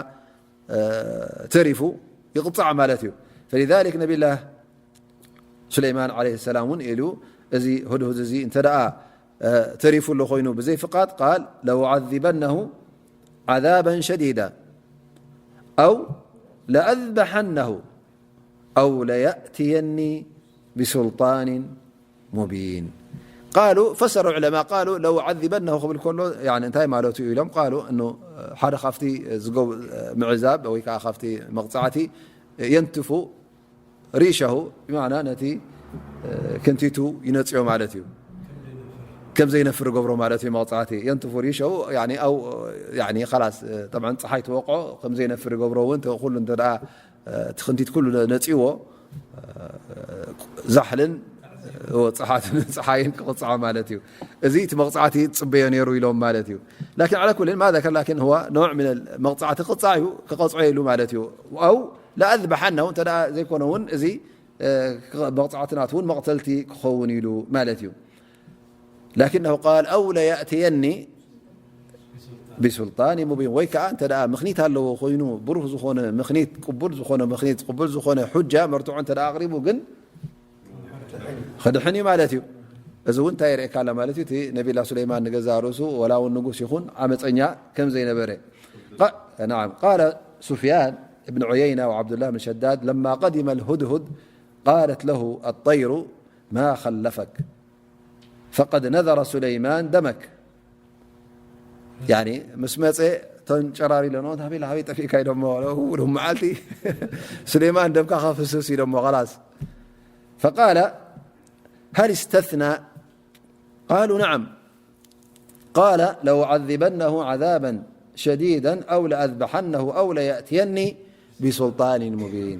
እ፣ ተሪፉ ይቕፃዕ ማለት እዩ። ፈሊዛሊክ ነቢላህ ሱለይማን ዓለይሂ ሰላም እውን ኢሉ፣ እዚ ሁድሁድ እዚ እንተ ደኣ፣ እ፣ ተሪፉ ኣሎ ኮይኑ ብዘይ ፍቓድ፣ ቃል ለኡዓዚበነሁ ዓዛበን ሸዲዳ ኣው ለኣዝበሐነሁ ኣው ለየእትየኒ ብሱልጣን ሙቢን። ቃሉ ፈሰሩ ዑለማ ቃሉ ለው ዓዚበነሁ ክብል ከሎ፣ ያኒ እንታይ ማለቱ እዩ ኢሎም ቃሉ፣ እኑ ሓደ ካብቲ ዝገብ ምዕዛብ ወይ ከዓ ካብቲ መቕፃዕቲ የንትፉ ሪሸሁ፣ ብማዕና ነቲ ክንቲቱ ይነፅዮ ማለት እዩ። ከም ዘይነፍር ገብሮ ማለት እዩ። መቕፃዕቲ የንትፉ ሪሸሁ፣ ያኒ ኣው፣ ያኒ ኸላስ፣ ጠብዓን ፀሓይ ትወቕዖ ከም ዘይነፍር ገብሮ እውን፣ ኩሉ እንተ ደኣ እቲ ክንቲት ኩሉ ነፂዎ፣ ዛሕልን ፀሓትን ፀሓይን ክቕፅዖ ማለት እዩ። እዚ እቲ መቕፃዕቲ ዝፅበዮ ነይሩ ኢሎም ማለት እዩ። ላኪን ዓላ ኩልን ማ ዘከር ላኪን ህዋ ነውዕ ምን መቕፃዕቲ ክቕፃዕ እዩ፣ ክቐፅዖ ኢሉ ማለት እዩ። ኣው ለኣዝበሓናሁ እንተ ደኣ ዘይኮነ እውን እዚ መቕፃዕቲ ናቱ እውን መቕተልቲ ክኸውን ኢሉ ማለት እዩ። ላኪነሁ ቃል ኣው ለያእትየኒ ቢሱልጣን ሙቢን፣ ወይ ከዓ እንተ ደኣ ምኽኒት ኣለዎ ኮይኑ፣ ብሩህ ዝኾነ ምኽኒት፣ ቅቡል ዝኾነ ምኽኒት፣ ቅቡል ዝኾነ ሑጃ መርትዖ እንተ ደኣ ኣቕሪቡ ግን ክድሕን እዩ ማለት እዩ። እዚ እውን እንታይ የርእየካ ኣሎ ማለት እዩ? እቲ ነቢላ ሱለይማን ንገዛ ርእሱ ወላ እውን ንጉስ ይኹን ዓመፀኛ ከም ዘይነበረ። ቃ-፣ ናዓም፣ ቃለ ሱፍያን እብን ዑየይና ወዓብዱላህ ብን ሸዳድ ለማ ቀዲመ ልሁድሁድ ቃለት ለሁ ኣጠይሩ ማ ኸለፈክ ፈቀድ ነዘረ ሱለይማን ደመክ። ያኒ ምስ መፀ ተንጨራር ኢለንኦ፣ "ኣበይ፣ ኣበይ ጠፊእካ?" ኢሎሞ፣ ሎም መዓልቲ ሱሌማን ደምካ ከፍስስ ኢሎሞ፣ ኸላስ። ፈቃለ ሀል እስተትና? ቃሉ ነዓም። ቃለ ለኡዓዚበነሁ ዓዛበን ሸዲደን ኣው ለኣዝበሐነሁ ኣው ለየእትየኒ ቢሱልጣን ሙቢን።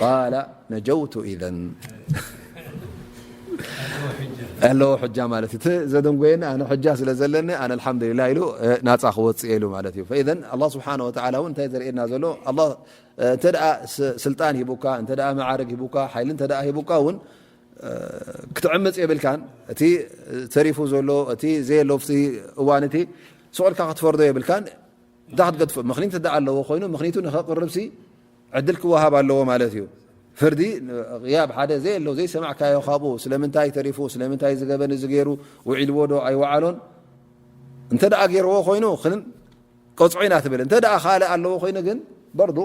ቃለ ነጀውቱ ኢዘን። ኣለዎ ሕጃ ማለት እዩ። እቲ ዘደንጎየኒ ኣነ ሕጃ ስለ ዘለኒ ኣነ ኣልሓምዱሊላህ ኢሉ፣ እ፣ ናጻ ክወጽእ ኢሉ ማለት እዩ። ፈኢዘን ኣላህ ስብሓነ ወተዓላ እውን እንታይ ዘርእየና ዘሎ? ኣላህ፣ እ፣ እንተ ደኣ ስ-፣ ስልጣን ሂቡካ፣ እንተ ደኣ መዓርግ ሂቡካ፣ ሓይሊ እንተ ደኣ ሂቡካ እውን፣ እ፣ ክትዕምጽ የብልካን። እቲ ተሪፉ ዘሎ፣ እቲ ዘየሎ ኣብቲ እዋን እቲ ስቕ ኢልካ ክትፈርዶ የብልካን። እንታይ ክትገድፎ? ምኽኒት እንተ ኣለዎ ኮይኑ፣ ምኽኒቱ ንኸቕርብሲ ዕድል ክወሃብ ኣለዎ ማለት እዩ። ፍርዲ፣ ቅያብ ሓደ ዘየሎ፣ ዘይሰማዕካዮ ካብኡ፣ ስለምንታይ ተሪፉ፣ ስለምንታይ ዝገበን እዚ ገይሩ፣ ውዒልዎ ዶ ኣይወዓሎን? እንተ ደኣ ገይርዎ ኮይኑ፣ ክን-፣ ቀጽዖ ኢና ትብል። እንተ ደኣ ካልእ ኣለዎ ኮይኑ ግን፣ በርዱ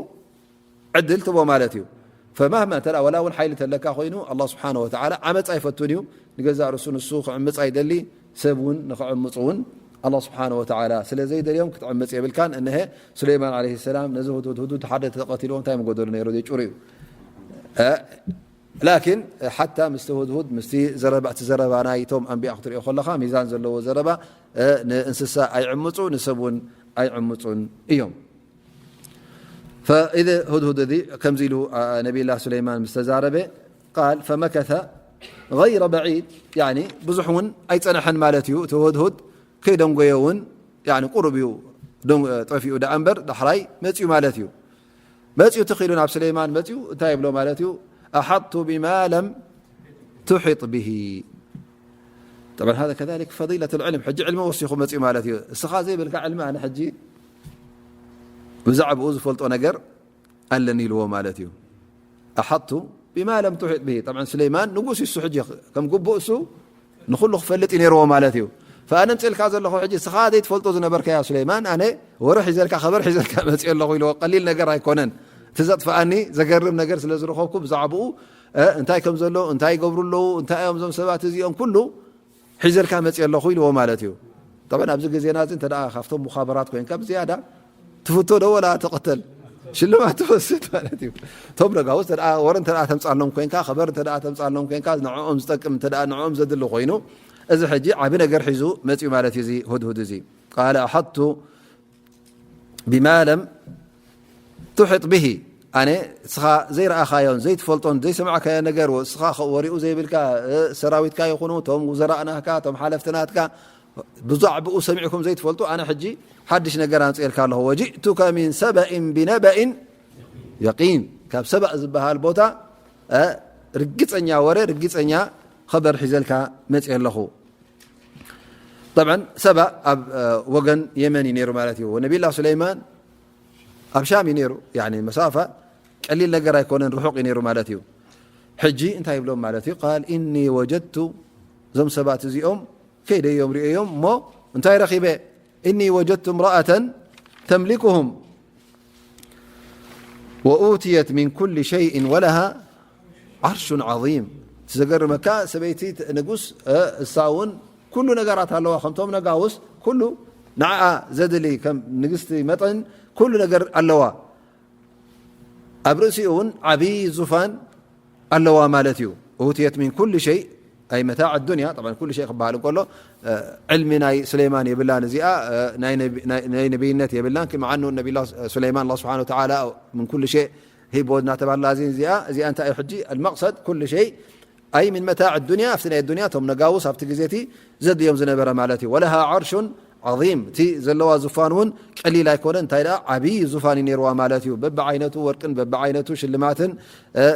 ዕድል ትቦ ማለት እዩ። ፈማህማ እንተ ደኣ፣ ወላ እውን ሓይሊ ተለካ ኮይኑ፣ ኣላህ ስብሓነ ወተዓላ ዓመፅ ኣይፈቱን እዩ። ንገዛእ ርእሱ ንሱ ክዕምፅ ኣይደሊ፣ ሰብ እውን ንኽዕምፁ እውን ኣላህ ስብሓነ ወተዓላ ስለ ዘይደልዮም ክትዕምፅ የብልካን። እነሀ ሱለይማን ዓለይሂ ሰላም ነዚ ሁድሁድ፣ ሁድሁድ ሓደ ተቐቲልዎ እንታይ ምጎደሉ ነይሩ? ዘይጭሩ እዩ። እ፣ ላኪን ሓታ ምስቲ ሁድሁድ፣ ምስቲ ዘረባ፣ እቲ ዘረባ ናይቶም ኣንቢያ ክትሪኦ ከለኻ፣ ሚዛን ዘለዎ ዘረባ፣ እ፣ ንእንስሳ ኣይዕምፁ፣ ንሰብ እውን ኣይዕምፁን እዮም። ፈኢዚ ሁድሁድ እዚ ከምዚ ኢሉ፣ አ፣ ነቢይላህ ሱለይማን ምስ ተዛረበ፣ ቃል ፈመከተ ገይረ በዒድ፣ ያኒ ብዙሕ እውን ኣይጸንሐን ማለት እዩ። እቲ ሁድሁድ ከይደንጎየ እውን፣ ያኒ ቁሩብ እዩ ደን-፣ ጠፊኡ ደኣ እምበር ዳሕራይ መጽዩ ማለት እዩ። መጽዩ ትኽ ኢሉ ናብ ሱለይማን መጽዩ እንታይ ይብሎ ማለት እዩ? ኣሓጥቱ ቢማ ለም ቱሒጥ ብሂ። ጠብዓን ሃዛ ከዛሊክ ፈዲለት ልዕልም፣ ሕጂ ዕልሚ ወሲኹ መጽዩ ማለት እዩ። እስኻ ዘይብልካ ዕልሚ ኣነ ሕጂ ብዛዕባኡ ዝፈልጦ ነገር ኣለኒ ኢልዎ ማለት እዩ። ኣሓጥቱ ቢማ ለም ቱሒጥ ብሂ። ጠብዓን ሱለይማን ንጉስ እዩ፣ እሱ ሕጂ ከም ግቡእ እሱ ንኹሉ ክፈልጥ እዩ ነይርዎ ማለት እዩ። ፈኣነ ምፅእልካ ዘለኹ ሕጂ እስኻ ዘይትፈልጦ ዝነበርካያ ሱለይማን፣ ኣነ ወረ ሒዘልካ፣ ኸበር ሒዘልካ መፅእ ኣለኹ ኢልዎ። ቀሊል ነገር ኣይኮነን። እቲ ዘጥፍኣኒ ዘገርም ነገር ስለ ዝረኸብኩ ብዛዕባኡ፣ እ፣ እንታይ ከም ዘሎ፣ እንታይ ይገብሩ ኣለዉ፣ እንታይ እዮም እዞም ሰባት እዚኦም፣ ኩሉ ሒዘልካ መፅእ ኣለኹ ኢልዎ ማለት እዩ። ጠብዓን ኣብዚ ግዜና እዚ እንተ ደኣ ካብቶም ሙኻበራት ኮይንካ ብዝያዳ ትፍቶ ዶ ወላ ትቕተል? ሽልማት ትወስድ ማለት እዩ። እቶም ደጋውስ እንተ ደኣ ወረ እንተ ደኣ ተምጻሎም ኮይንካ፣ ኸበር እንተ ደኣ ተምጻሎም ኮይንካ፣ ንዕኦም ዝጠቅም እንተ ደኣ ንዕኦም ዘድሊ ኮይኑ፣ እዚ ሕጂ ዓቢ ነገር ሒዙ መጽዩ ማለት እዩ እዚ ሁድሁድ እዚ። ቃለ ኣሓጥቱ ቢማ ለም ቱሕጥ ብሂ፣ ኣነ እስኻ ዘይረኣኻዮን ዘይትፈልጦን ዘይሰማዕካዮ ነገር፣ እስኻ ወሪኡ ዘይብልካ፣ እ፣ ሰራዊትካ ይኹኑ፣ እቶም ውዘራእ ናትካ፣ እቶም ሓለፍቲ ናትካ፣ ብዛዕባኡ ሰሚዕኩም ዘይትፈልጡ፣ ኣነ ሕጂ ሓድሽ ነገር ኣምፅኤልካ ኣለኹ። ወጂእቱከ ሚን ሰበኢን ቢነበኢን የቂን፣ ካብ ሰባእ ዝበሃል ቦታ፣ እ፣ ርግፀኛ ወረ፣ ርግፀኛ ኸበር ሒዘልካ መፅኤ ኣለኹ። ጠብዓን ሰባ ኣብ፣ እ፣ ወገን የመን እዩ ነይሩ ማለት እዩ። ወነቢላ ሱለይማን ኣብ ሻም እዩ ነይሩ። ያኒ መሳፋ ቀሊል ነገር ኣይኮነን፣ ርሑቕ እዩ ነይሩ ማለት እዩ። ሕጂ እንታይ ይብሎም ማለት እዩ? ቃል ኢኒ ወጀድቱ፣ እዞም ሰባት እዚኦም ከይደዮም ርእዮም እሞ እንታይ ረኺበ? ኢኒ ወጀድቱ እምረኣተን ተምሊኩሁም ወኡትየት ሚን ኩሊ ሸይእን ወለሃ ዓርሹን ዓዚም። እቲ ዘገርመካ ሰበይቲ ንጉስ እሳ እውን ኩሉ ነገራት ኣለዋ። ከምቶም ነጋውስ ኩሉ ንዓኣ ዘድሊ ከም ንግስቲ መጠን ኩሉ ነገር ኣለዋ። ኣብ ርእሲኡ እውን ዓብዪ ዙፋን ኣለዋ ማለት እዩ። ኡትየት ሚን ኩል ሸይ ኣይ መታዕ ዱንያ። ኩሉ ሸይ ክበሃል እንከሎ ዕልሚ ናይ ሱሌይማን የብላን እዚኣ፣ ናይ ነብይነት የብላን። ክምዓኑ ነቢላ ሱሌይማን ስብሓ ወተላ ምን ኩል ሸይ ሂቦ እናተባላ እዚኣ እዚኣ እንታይ እዩ ሕጂ መቅሰድ ኩል ሸይ ኣይ ምን መታዕ ዱንያ ኣብቲ ናይ ዱንያ እቶም ነጋውስ ኣብቲ ግዜ እቲ ዘድዮም ዝነበረ ማለት እዩ። ወለሃ ዓርሹን ዓዚም፣ እቲ ዘለዋ ዙፋን እውን ቀሊል ኣይኮነ። እንታይ ደኣ ዓብዪ ዙፋን እዩ ነይርዋ ማለት እዩ። በብዓይነቱ ወርቅን በብዓይነቱ ሽልማትን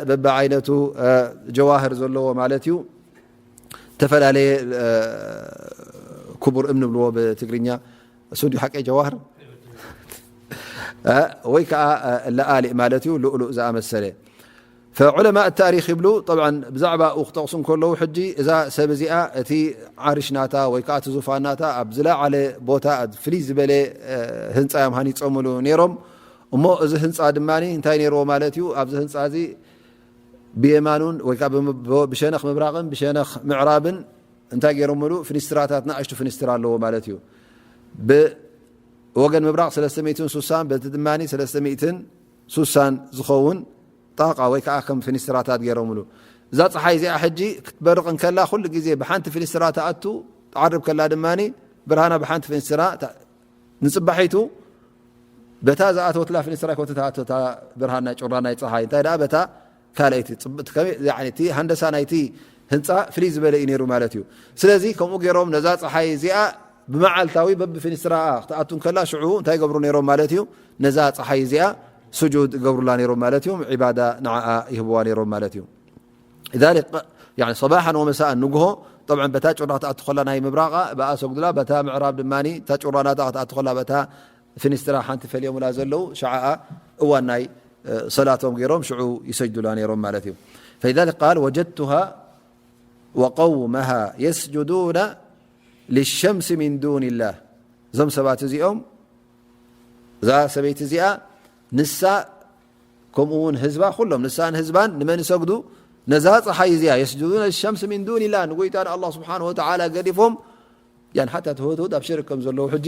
በብዓይነቱ ጀዋህር ዘለዎ ማለት እዩ። ዝተፈላለየ ክቡር እምኒ ብልዎ ብትግርኛ፣ እሱ እንዲ ሓቀይ ጀዋህር ወይ ከዓ ለኣሊእ ማለት እዩ። ልኡሉእ ዝኣመሰለ ፈዑለማ ታሪክ ይብሉ። ብዛዕባኡ ክጠቕሱ እንከለዉ ሕጂ እዛ ሰብ እዚኣ እቲ ዓርሽ ናታ ወይ ከዓ እቲ ዙፋን ናታ ኣብ ዝለዓለ ቦታ ፍልይ ዝበለ ህንፃ እዮም ሃኒፆምሉ ነይሮም። እሞ እዚ ህንፃ ድማ እንታይ ነይርዎ ማለት እዩ? ኣብዚ ህንፃ እዚ ብየማኑን ወይ ከዓ ብሸነኽ ምብራቕን ብሸነኽ ምዕራብን እንታይ ገይሮምሉ? ፍኒስትራታት፣ ንኣሽቱ ፍኒስትራ ኣለዎ ማለት እዩ። ብወገን ምብራቕ ሰለስተ ሚእትን ሱሳን፣ በቲ ድማ ሰለስተ ሚእትን ሱሳን ዝኸውን ጣቃ ወይ ከዓ ከም ፍኒስትራታት ገይሮምሉ። እዛ ፀሓይ እዚኣ ሕጂ ክትበርቕ እንከላ ኩሉ ግዜ ብሓንቲ ፍኒስትራ ትኣቱ፣ ትዓርብ ከላ ድማ ብርሃና ብሓንቲ ፍኒስትራ ንፅባሒቱ በታ ዝኣተወትላ ፍኒስትራ ኣይኮነትን ትኣቱ፣ እታ ብርሃን ናይ ጩራ ናይ ፀሓይ፣ እንታይ ደኣ በታ ካልኣይቲ። እቲ ሃንደሳ ናይቲ ህንፃ ፍልይ ዝበለ እዩ ነይሩ ማለት እዩ። ስለዚ ከምኡ ገይሮም ነዛ ፀሓይ እዚኣ ብመዓልታዊ በብፍኒስትራኣ ክትኣቱ እንከላ ሽዑ እንታይ ይገብሩ ነይሮም ማለት እዩ? ነዛ ፀሓይ እዚኣ ስጁድ ይገብሩላ ነይሮም ማለት እዩ። ዒባዳ ንዓኣ ይህብዋ ነይሮም ማለት እዩ። ذلك صباحا ومساء ንግሆ طبعا በታ ጩራ ክትኣቱ ከላ ናይ ምብራቓ ብኣ ሰግዱላ፣ በታ ምዕራብ ድማ እታ ጩራ ናታ ክትኣቱ ከላ በታ ፍኒስትራ ሓንቲ ፈልዮምላ ዘለዉ ሸዓኣ እዋን ናይ ሰላቶም ገይሮም ሽዑ ይሰጅዱላ ነይሮም ማለት እዩ። فلذلك قال وجدتها وقومها يسجدون للشمس من دون الله እዞም ሰባት እዚኦም እዛ ሰበይቲ እዚኣ ንሳ ከምኡ እውን ህዝባ ኩሎም ንሳን ህዝባን ንመን ይሰግዱ? ነዛ ፀሓይ እዚኣ የስጁዱነ ሸምስ ሚን ዱንላ ንጎይታ ንኣላ ስብሓን ወተዓላ ገዲፎም ያን ሓታ እቲ ህድህድ ኣብ ሽርክ ከም ዘለዉ ሕጂ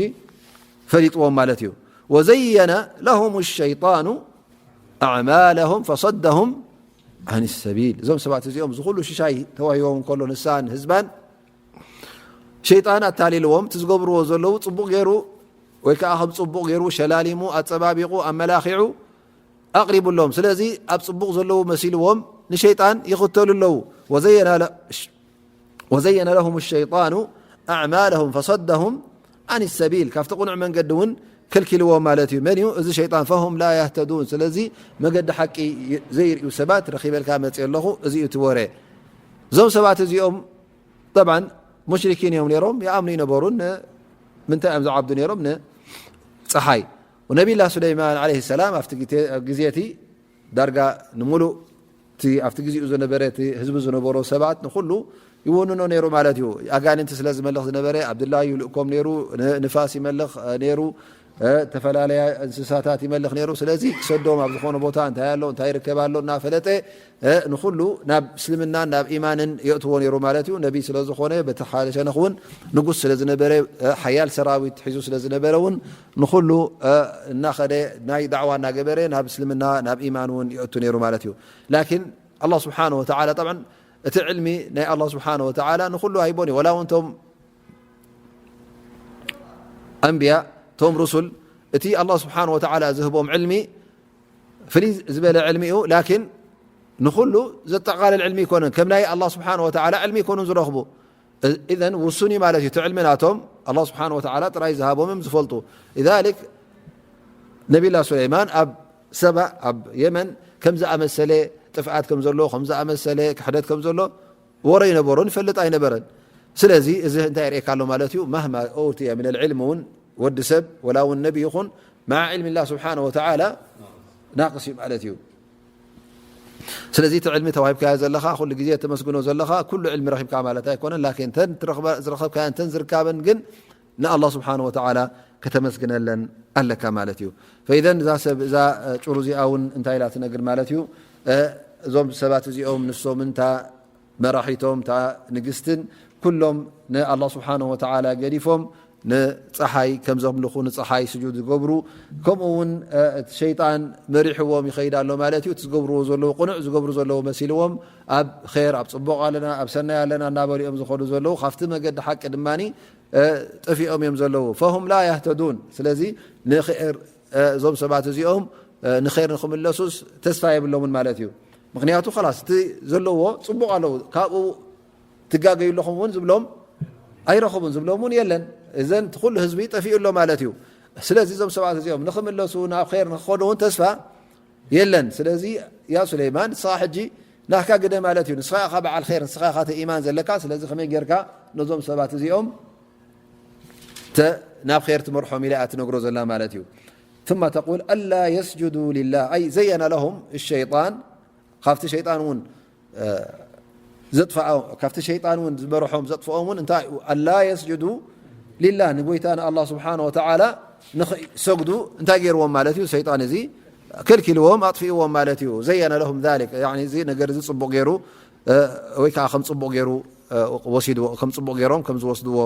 ፈሊጥዎም ማለት እዩ። ወዘየነ ለሁም ሸይጣኑ ኣዕማለሁም ፈሰደሁም ዓን ሰቢል። እዞም ሰባት እዚኦም እዚ ኩሉ ሽሻይ ተዋሂቦም እንከሎ ንሳን ህዝባን ሸይጣን ኣታሊልዎም እቲ ዝገብርዎ ዘለዉ ፅቡቕ ገይሩ ወይ ከዓ ከም ፅቡቕ ገይሩ ሸላሊሙ ኣፀባቢቑ ኣመላኺዑ ኣቕሪቡሎም። ስለዚ ኣብ ፅቡቕ ዘለዉ መሲልዎም ንሸይጣን ይኽተሉ ኣለዉ። ወዘየነ ለሁም ሸይጣኑ ኣዕማለሁም ፈሰደሁም ዓን ሰቢል ካብቲ ቅኑዕ መንገዲ እውን ከልኪልዎም ማለት እዩ። መን እዩ እዚ ሸይጣን? ፈሁም ላ ያህተዱን። ስለዚ መገዲ ሓቂ ዘይርእዩ ሰባት ረኺበልካ መፅእ ኣለኹ። እዚ እዩ እቲ ወረ። እዞም ሰባት እዚኦም ጠብዓን ሙሽሪኪን እዮም ነይሮም፣ ይኣምኑ ይነበሩን ንምንታይ እዮም ዝዓብዱ ነይሮም? ንፀሓይ። ወነቢላ ሱለይማን ዓለይሂ ሰላም ኣብቲ ግዜ እቲ ዳርጋ ንምሉእ እቲ ኣብቲ ግዜኡ ዝነበረ እቲ ህዝቢ ዝነበሮ ሰባት ንኩሉ ይወንኖ ነይሩ ማለት እዩ። ኣጋንንቲ ስለ ዝመልኽ ዝነበረ ኣብድላ ይልእኮም ነይሩ፣ ንፋስ ይመልኽ ነይሩ፣ ዝተፈላለያ እንስሳታት ይመልኽ ነይሩ። ስለዚ ክሰዶም ኣብ ዝኾነ ቦታ እንታይ ኣሎ እንታይ ይርከብ ኣሎ እናፈለጠ ንኩሉ ናብ እስልምናን ናብ ኢማንን የእትዎ ነይሩ ማለት እዩ። ነቢ ስለ ዝኾነ በቲ ሓደ ሸነኽ እውን ንጉስ ስለ ዝነበረ ሓያል ሰራዊት ሒዙ ስለ ዝነበረ እውን ንኩሉ እናኸደ ናይ ዳዕዋ እናገበረ ናብ እስልምና ናብ ኢማን እውን የእቱ ነይሩ ማለት እዩ። ላኪን ኣላ ስብሓን ወተዓላ ጠብዓን እቲ ዕልሚ ናይ ኣላ ስብሓን ወተዓላ ንኩሉ ሃይቦን እዩ። ወላ እውን ቶም ኣንብያ ቶም ሩሱል እቲ ኣላ ስብሓን ወተዓላ ዝህቦም ዕልሚ ፍልይ ዝበለ ዕልሚ እዩ። ላኪን ንኩሉ ዘጠቓልል ዕልሚ ይኮነን። ከም ናይ ኣላ ስብሓን ወተዓላ ዕልሚ ይኮኑን ዝረኽቡ። ኢዘን ውሱን እዩ ማለት እዩ። እቲ ዕልሚ ናቶም ኣላ ስብሓን ወተዓላ ጥራይ ዝሃቦም እዮም ዝፈልጡ። ሊዛሊክ ነቢላ ሱለይማን ኣብ ሰባ ኣብ የመን ከም ዝኣመሰለ ጥፍኣት ከም ዘሎ ከም ዝኣመሰለ ክሕደት ከም ዘሎ ወረ ይነበሮን ይፈልጥ ኣይነበረን። ስለዚ እዚ እንታይ የርእየካ ኣሎ ማለት እዩ? ማህማ ኡትየ ምን ልዕልም እውን ወዲ ሰብ ወላ እውን ነቢ ይኹን መዓ ዕልሚ ላ ስብሓን ወተዓላ ናቅስ እዩ ማለት እዩ። ስለዚ እቲ ዕልሚ ተዋሂብካዮ ዘለኻ ኩሉ ግዜ ተመስግኖ ዘለኻ ኩሉ ዕልሚ ረኺብካ ማለት ኣይኮነን። ላኪን ተን ዝረኸብካዮን ተን ዝርካበን ግን ንኣላ ስብሓን ወተዓላ ከተመስግነለን ኣለካ ማለት እዩ። ፈኢዘን እዛ ሰብ እዛ ጩሩ እዚኣ እውን እንታይ ኢላ ትነግር ማለት እዩ? እዞም ሰባት እዚኦም ንሶም እንታ መራሒቶም፣ እታ ንግስትን ኩሎም ንኣላህ ስብሓነሁ ወተዓላ ገዲፎም ንፀሓይ ከም ዘምልኹ፣ ንፀሓይ ስጁድ ዝገብሩ፣ ከምኡ እውን፣ እ፣ እቲ ሸይጣን መሪሕዎም ይኸይድ ኣሎ ማለት እዩ። እቲ ዝገብርዎ ዘለዉ ቅኑዕ ዝገብሩ ዘለዉ መሲልዎም፣ ኣብ ኼር፣ ኣብ ፅቡቕ ኣለና፣ ኣብ ሰናይ ኣለና እናበሉ እዮም ዝኸዱ ዘለዉ። ካብቲ መገዲ ሓቂ ድማ፣ እ፣ ጠፊኦም እዮም ዘለዉ። ፈሁም ላ ያህተዱን። ስለዚ ንኸይር፣ እ፣ እዞም ሰባት እዚኦም፣ እ፣ ንኸይር ንኽምለሱስ ተስፋ የብሎምን ማለት እዩ። ምኽንያቱ ኸላስ እቲ ዘለዎ ፅቡቕ ኣለዉ፣ ካብኡ ትጋገዩ ኣለኹም እውን ዝብሎም ኣይረኽቡን፣ ዝብሎም እውን የለን። እዘን እቲ ኩሉ ህዝቢ ጠፊኡ ኣሎ ማለት እዩ። ስለዚ እዞም ሰባት እዚኦም ንኽምለሱ፣ ናብ ኸይር ንኽኸዱ እውን ተስፋ የለን። ስለዚ ያ ሱለይማን፣ ንስኻ ሕጂ ናትካ ግደ ማለት እዩ። ንስኻ ኢኻ በዓል ኸይር፣ ንስኻ ኢኻ እቲ ኢማን ዘለካ። ስለዚ ከመይ ጌርካ ነዞም ሰባት እዚኦም ተ-፣ ናብ ኸይር ትመርሖም ኢላ እያ ትነግሮ ዘላ ማለት እዩ። ثم تقول ألا يسجدوا لله، أي زين لهم الشيطان، ካብቲ ሸይጣን እውን፣ እ፣ ዘጥፍኣ-፣ ካብቲ ሸይጣን እውን ዝመርሖም ዘጥፍኦም እውን እንታይ እዩ? ألا يسجدوا لله، ንጎይታ ንኣላህ ስብሓነ ወተዓላ ንኽሰግዱ እንታይ ገይርዎም ማለት እዩ? ሸይጣን እዚ ከልኪልዎም፣ ኣጥፊእዎም ማለት እዩ። زين لهم ذلك، ያኒ እዚ ነገር እዚ ጽቡቕ ገይሩ፣ እ፣ ወይ ከዓ ከም ጽቡቕ ገይሩ፣ እ፣ ወሲድዎ፣ ከም ጽቡቕ ገይሮም ከም ዝወስድዎ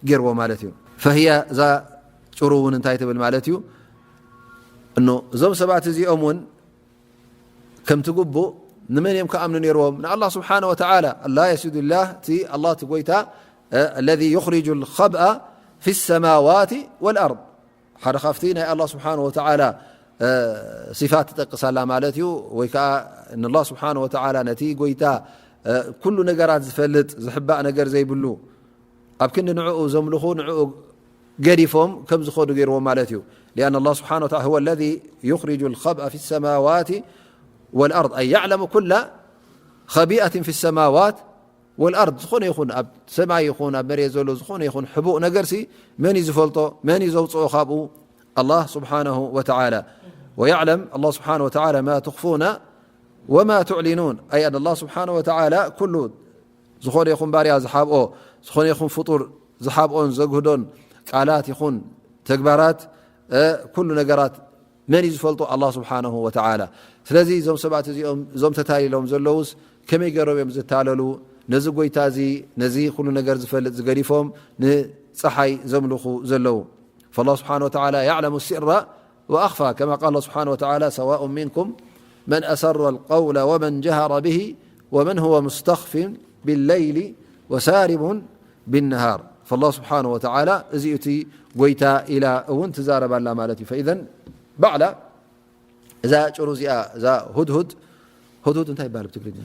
ገይርዎ ማለት እዩ። فهي እዛ ጭሩ እውን እንታይ ትብል ማለት እዩ? እኖ እዞም ሰባት እዚኦም እውን ከምቲ ግቡእ ንመን እዮም ክኣምኑ ነይርዎም? ንኣላህ ስብሓነ ወተዓላ። ألا يسجدوا لله، እቲ ኣላህ እቲ ጎይታ፣ እ፣ الذي يخرج الخبأ في السماوات والأرض። ሓደ ካብቲ ናይ ኣላህ ስብሓነ ወተዓላ፣ እ፣ ሲፋት ትጠቅስ ኣላ ማለት እዩ። ወይ ከዓ ንኣላህ ስብሓነ ወተዓላ ነቲ ጎይታ፣ እ፣ ኩሉ ነገራት ዝፈልጥ፣ ዝሕባእ ነገር ዘይብሉ፣ ኣብ ክንዲ ንዕኡ ዘምልኹ፣ ንዕኡ ገዲፎም ከም ዝኸዱ ገይርዎም ማለት እዩ። لأن الله سبحانه وتعالى هو الذي يخرج الخبأ في السماوات والأرض، أي يعلم كل خبيئة في السماوات والأرض። ዝኾነ ይኹን ኣብ ሰማይ ይኹን ኣብ መሬት ዘሎ ዝኾነ ይኹን ሕቡእ ነገርሲ መን እዩ ዝፈልጦ? መን እዩ ዘውፅኦ ካብኡ? ኣላህ ስብሓነሁ ወተዓላ። ويعلم الله سبحانه وتعالى ما تخفون وما تعلنون، أي أن الله سبحانه وتعالى ኩሉ ዝኾነ ይኹን ባርያ ዝሓብኦ፣ ዝኾነ ይኹን ፍጡር ዝሓብኦን ዘግህዶን ቃላት ይኹን ተግባራት፣ እ፣ ኩሉ ነገራት መን እዩ ዝፈልጦ? ኣላህ ስብሓነሁ ወተዓላ። ስለዚ እዞም ሰባት እዚኦም፣ እዞም ተታሊሎም ዘለዉስ ከመይ ገይሮም እዮም ዝታለሉ? ነዚ ጎይታ እዚ፣ ነዚ ኩሉ ነገር ዝፈልጥ ዝገዲፎም ንፀሓይ ዘምልኹ ዘለዉ። فالله سبحانه وتعالى يعلم السر وأخفى، كما قال الله سبحانه وتعالى: سواء منكم من أسر القول ومن جهر به ومن هو مستخف بالليل وسارب بالنهار. فالله سبحانه وتعالى እዚ እቲ ጎይታ ኢላ እውን ትዛረብ ኣላ ማለት እዩ። فإذا ባዕላ እዛ ጭሩ እዚኣ፣ እዛ ሁድሁድ፣ ሁድሁድ እንታይ ይበሃል ብትግርኛ?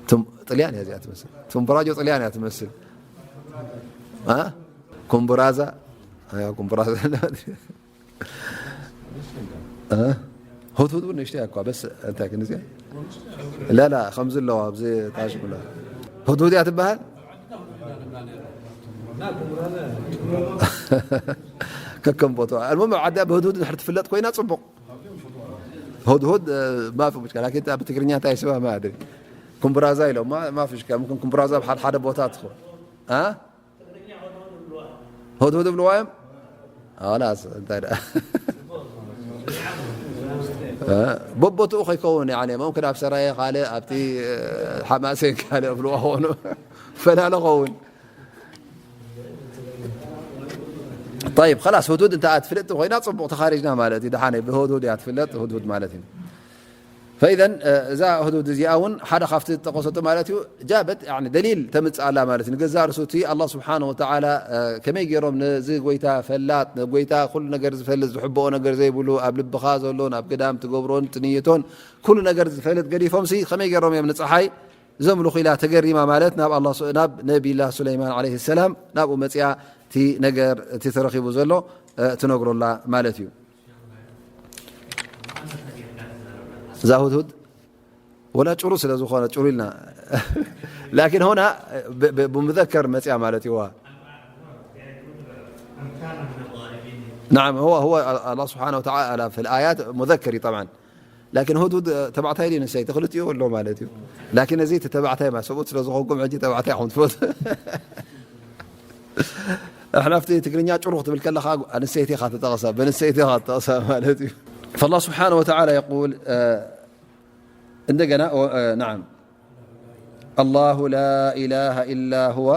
ቱም-፣ ጥልያን እያ እዚኣ ትመስል። ቱምቡራጆ ጥልያን እያ ትመስል። አ? ኩምቡራዛ? ኣያ፣ ኩምቡራዛ። አ? ሁድሁድ እውን ንእሽተይ እኳ፣ በስ እንታይ ክንዚኣ? ላላ፣ ከምዚ ኣለዋ፣ ኣብዚ ታሽ ብላ። ሁድሁድ እያ ትበሃል? ከከም ቦታዋ። المهم ዓዲ ብህድሁድ ድሕር ትፍለጥ ኮይና ጽቡቕ። هدهد، آه، ما في مشكلة، لكن بتكرنيا تاي سوا ما أدري. كمبرازا يلو، ما، ما في إشكال، ممكن كمبرازا بحد حدا بوتات خو. ها؟ هدهد بلوايم؟ خلاص، انت ها؟ بوبوتو خيكون، يعني، ممكن أبسرايا خالي، أبتي، آه، حماسين خالي، بلوا هون. فلا لغون. طيب، خلاص، هدهد انت ትፍለጥ ኮይና ጽቡቕ ተኻሪጅና ማለት እዩ። ደሓነ ብህድሁድ እያ ትፍለጥ፣ ህድሁድ ማለት እዩ። فإذا እዛ ህድሁድ እዚኣ እውን ሓደ ካብቲ ዝጠቀሰቶ ማለት እዩ። ጃበት፣ ያኒ፣ ደሊል ተምጽእ ኣላ ማለት እዩ። ንገዛእ ርእሱ እቲ ኣላህ ስብሓነሁ ወተዓላ ከመይ ገይሮም ነዚ ጎይታ ፈላጥ፣ ነጎይታ ኩሉ ነገር ዝፈልጥ፣ ዝሕብኦ ነገር ዘይብሉ፣ ኣብ ልብኻ ዘሎን ኣብ ግዳም ትገብሮን ትንይቶን ኩሉ ነገር ዝፈልጥ ገዲፎምሲ ከመይ ገይሮም እዮም ንፀሓይ ዘምልኹ ኢላ ተገሪማ ማለት ናብ ኣላህ ሱ-፣ ናብ ነቢላ ሱለይማን ዓለይሂ ሰላም ናብኡ መጺኣ እቲ ነገር እቲ ተረኺቡ ዘሎ፣ እ፣ ትነግሮላ ማለት እዩ። እዛ ሁድሁድ ወላ ጭሩ ስለ ዝኾነ ጭሩ ኢልና። ላኪን ሆና ብ-፣ ብ-፣ ብሙዘከር መጺኣ ማለት እዩ። نعم، هو، هو الله سبحانه وتعالى في الآيات مذكر طبعا. ላኪን ሁድሁድ ተባዕታይ ድዩ ንሰይቲ ክልቲኡ ኣሎ ማለት እዩ። ላኪን እዚ እቲ ተባዕታይ ማ ሰብኡት ስለ ዝኾንኩም ሕጂ ተባዕታይ ኢኹም ትፈቱ። ኣሕናፍቲ ትግርኛ ጭሩ ክትብል ከለኻ ኣንሰይቲ ኢኻ ትጠቕሳ፣ በንሰይቲ ኢኻ ትጠቕሳ ማለት እዩ። فالله سبحانه وتعالى يقول، آه، እንደገና ኦ፣ እ፣ ናዓም። الله لا إله إلا هو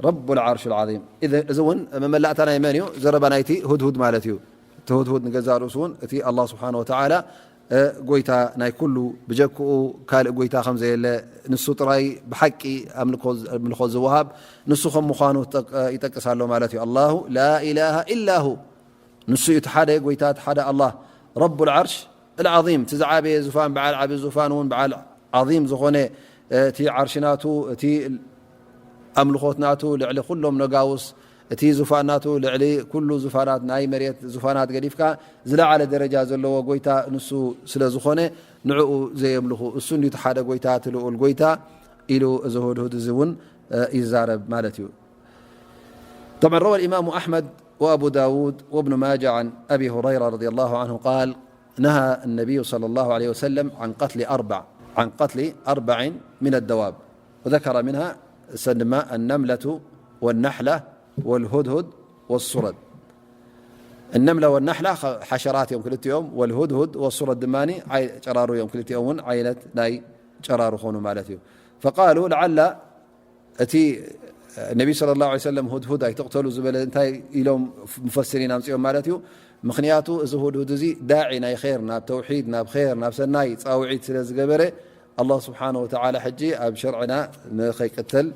رب العرش العظيم. እዚ፣ እዚ እውን መመላእታ ናይ መን እዩ? ዘረባ ናይቲ ሁድሁድ ማለት እዩ። እቲ ሁድሁድ ንገዛ ርእሱ እውን እቲ ኣላህ ስብሓነ ወተዓላ፣ እ፣ ጎይታ ናይ ኩሉ፣ ብጀክኡ ካልእ ጎይታ ከም ዘየለ፣ ንሱ ጥራይ ብሓቂ ኣምልኮ፣ ኣምልኾ ዝወሃብ ንሱ ከም ምዃኑ ጠቅ-፣ ይጠቅስ ኣሎ ማለት እዩ። الله لا إله إلا هو ንሱ እዩ እቲ ሓደ ጎይታ፣ እቲ ሓደ ኣላህ። ረቡል ዓርሽ ኣልዓዚም፣ እቲ ዝዓበየ ዙፋን፣ በዓል ዓቢ ዙፋን እውን፣ በዓል ዓዚም ዝኾነ፣ እቲ ዓርሽ ናቱ፣ እቲ ኣምልኾት ናቱ ልዕሊ ኩሎም ነጋውስ፣ እቲ ዙፋን ናቱ ልዕሊ ኩሉ ዙፋናት፣ ናይ መሬት ዙፋናት ገዲፍካ ዝለዓለ ደረጃ ዘለዎ ጎይታ ንሱ ስለ ዝኾነ፣ ንዕኡ ዘየምልኹ፣ እሱ እንድዩ እቲ ሓደ ጎይታ፣ እቲ ልኡል ጎይታ ኢሉ እዚ ሁድሁድ እዚ እውን፣ እ፣ ይዛረብ ማለት እዩ። طبعا روى الإمام أحمد وأبو داود وابن ماجه عن أبي هريرة رضي الله عنه قال: نهى النبي صلى الله عليه وسلم عن قتل أربع، عن قتل أربع من الدواب، وذكر منها سنما النملة والنحلة والهدهد والصرد. النملة والنحلة ሓሸራት እዮም ክልቲኦም፣ والهدهد والصرد ድማ ጨራሩ እዮም። ክልቲኦም እውን ዓይነት ናይ ጨራሩ ኾኑ ማለት እዩ። فقالوا لعل እቲ ነቢ ሰለላሁ ዐለይሂ ወሰለም ሁድሁድ ኣይትቕተሉ ዝበለ እንታይ ኢሎም ሙፈሲሪን ኣምጺኦም ማለት እዩ? ምኽንያቱ እዚ ሁድሁድ እዚ ዳዒ ናይ ኸይር፣ ናብ ተውሒድ፣ ናብ ኸይር፣ ናብ ሰናይ ጻውዒት ስለ ዝገበረ ኣላህ ስብሓነሁ ወተዓላ ሕጂ ኣብ ሸርዕና ንኸይቅተል፣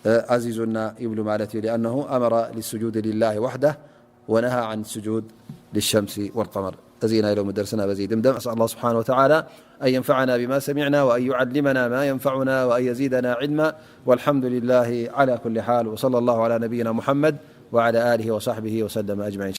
እ፣ ኣዚዙና ይብሉ ማለት እዩ። لأنه أمر للسجود لله وحده ونهى عن السجود للشمس والقمر. እዚ ናይ ሎሚ ደርስና በዚ ይድምደም። أسأل الله سبحانه وتعالى أن ينفعنا بما سمعنا وأن يعلمنا ما ينفعنا وأن يزيدنا علما. والحمد لله على كل حال. وصلى الله على نبينا محمد وعلى آله وصحبه وسلم أجمعين.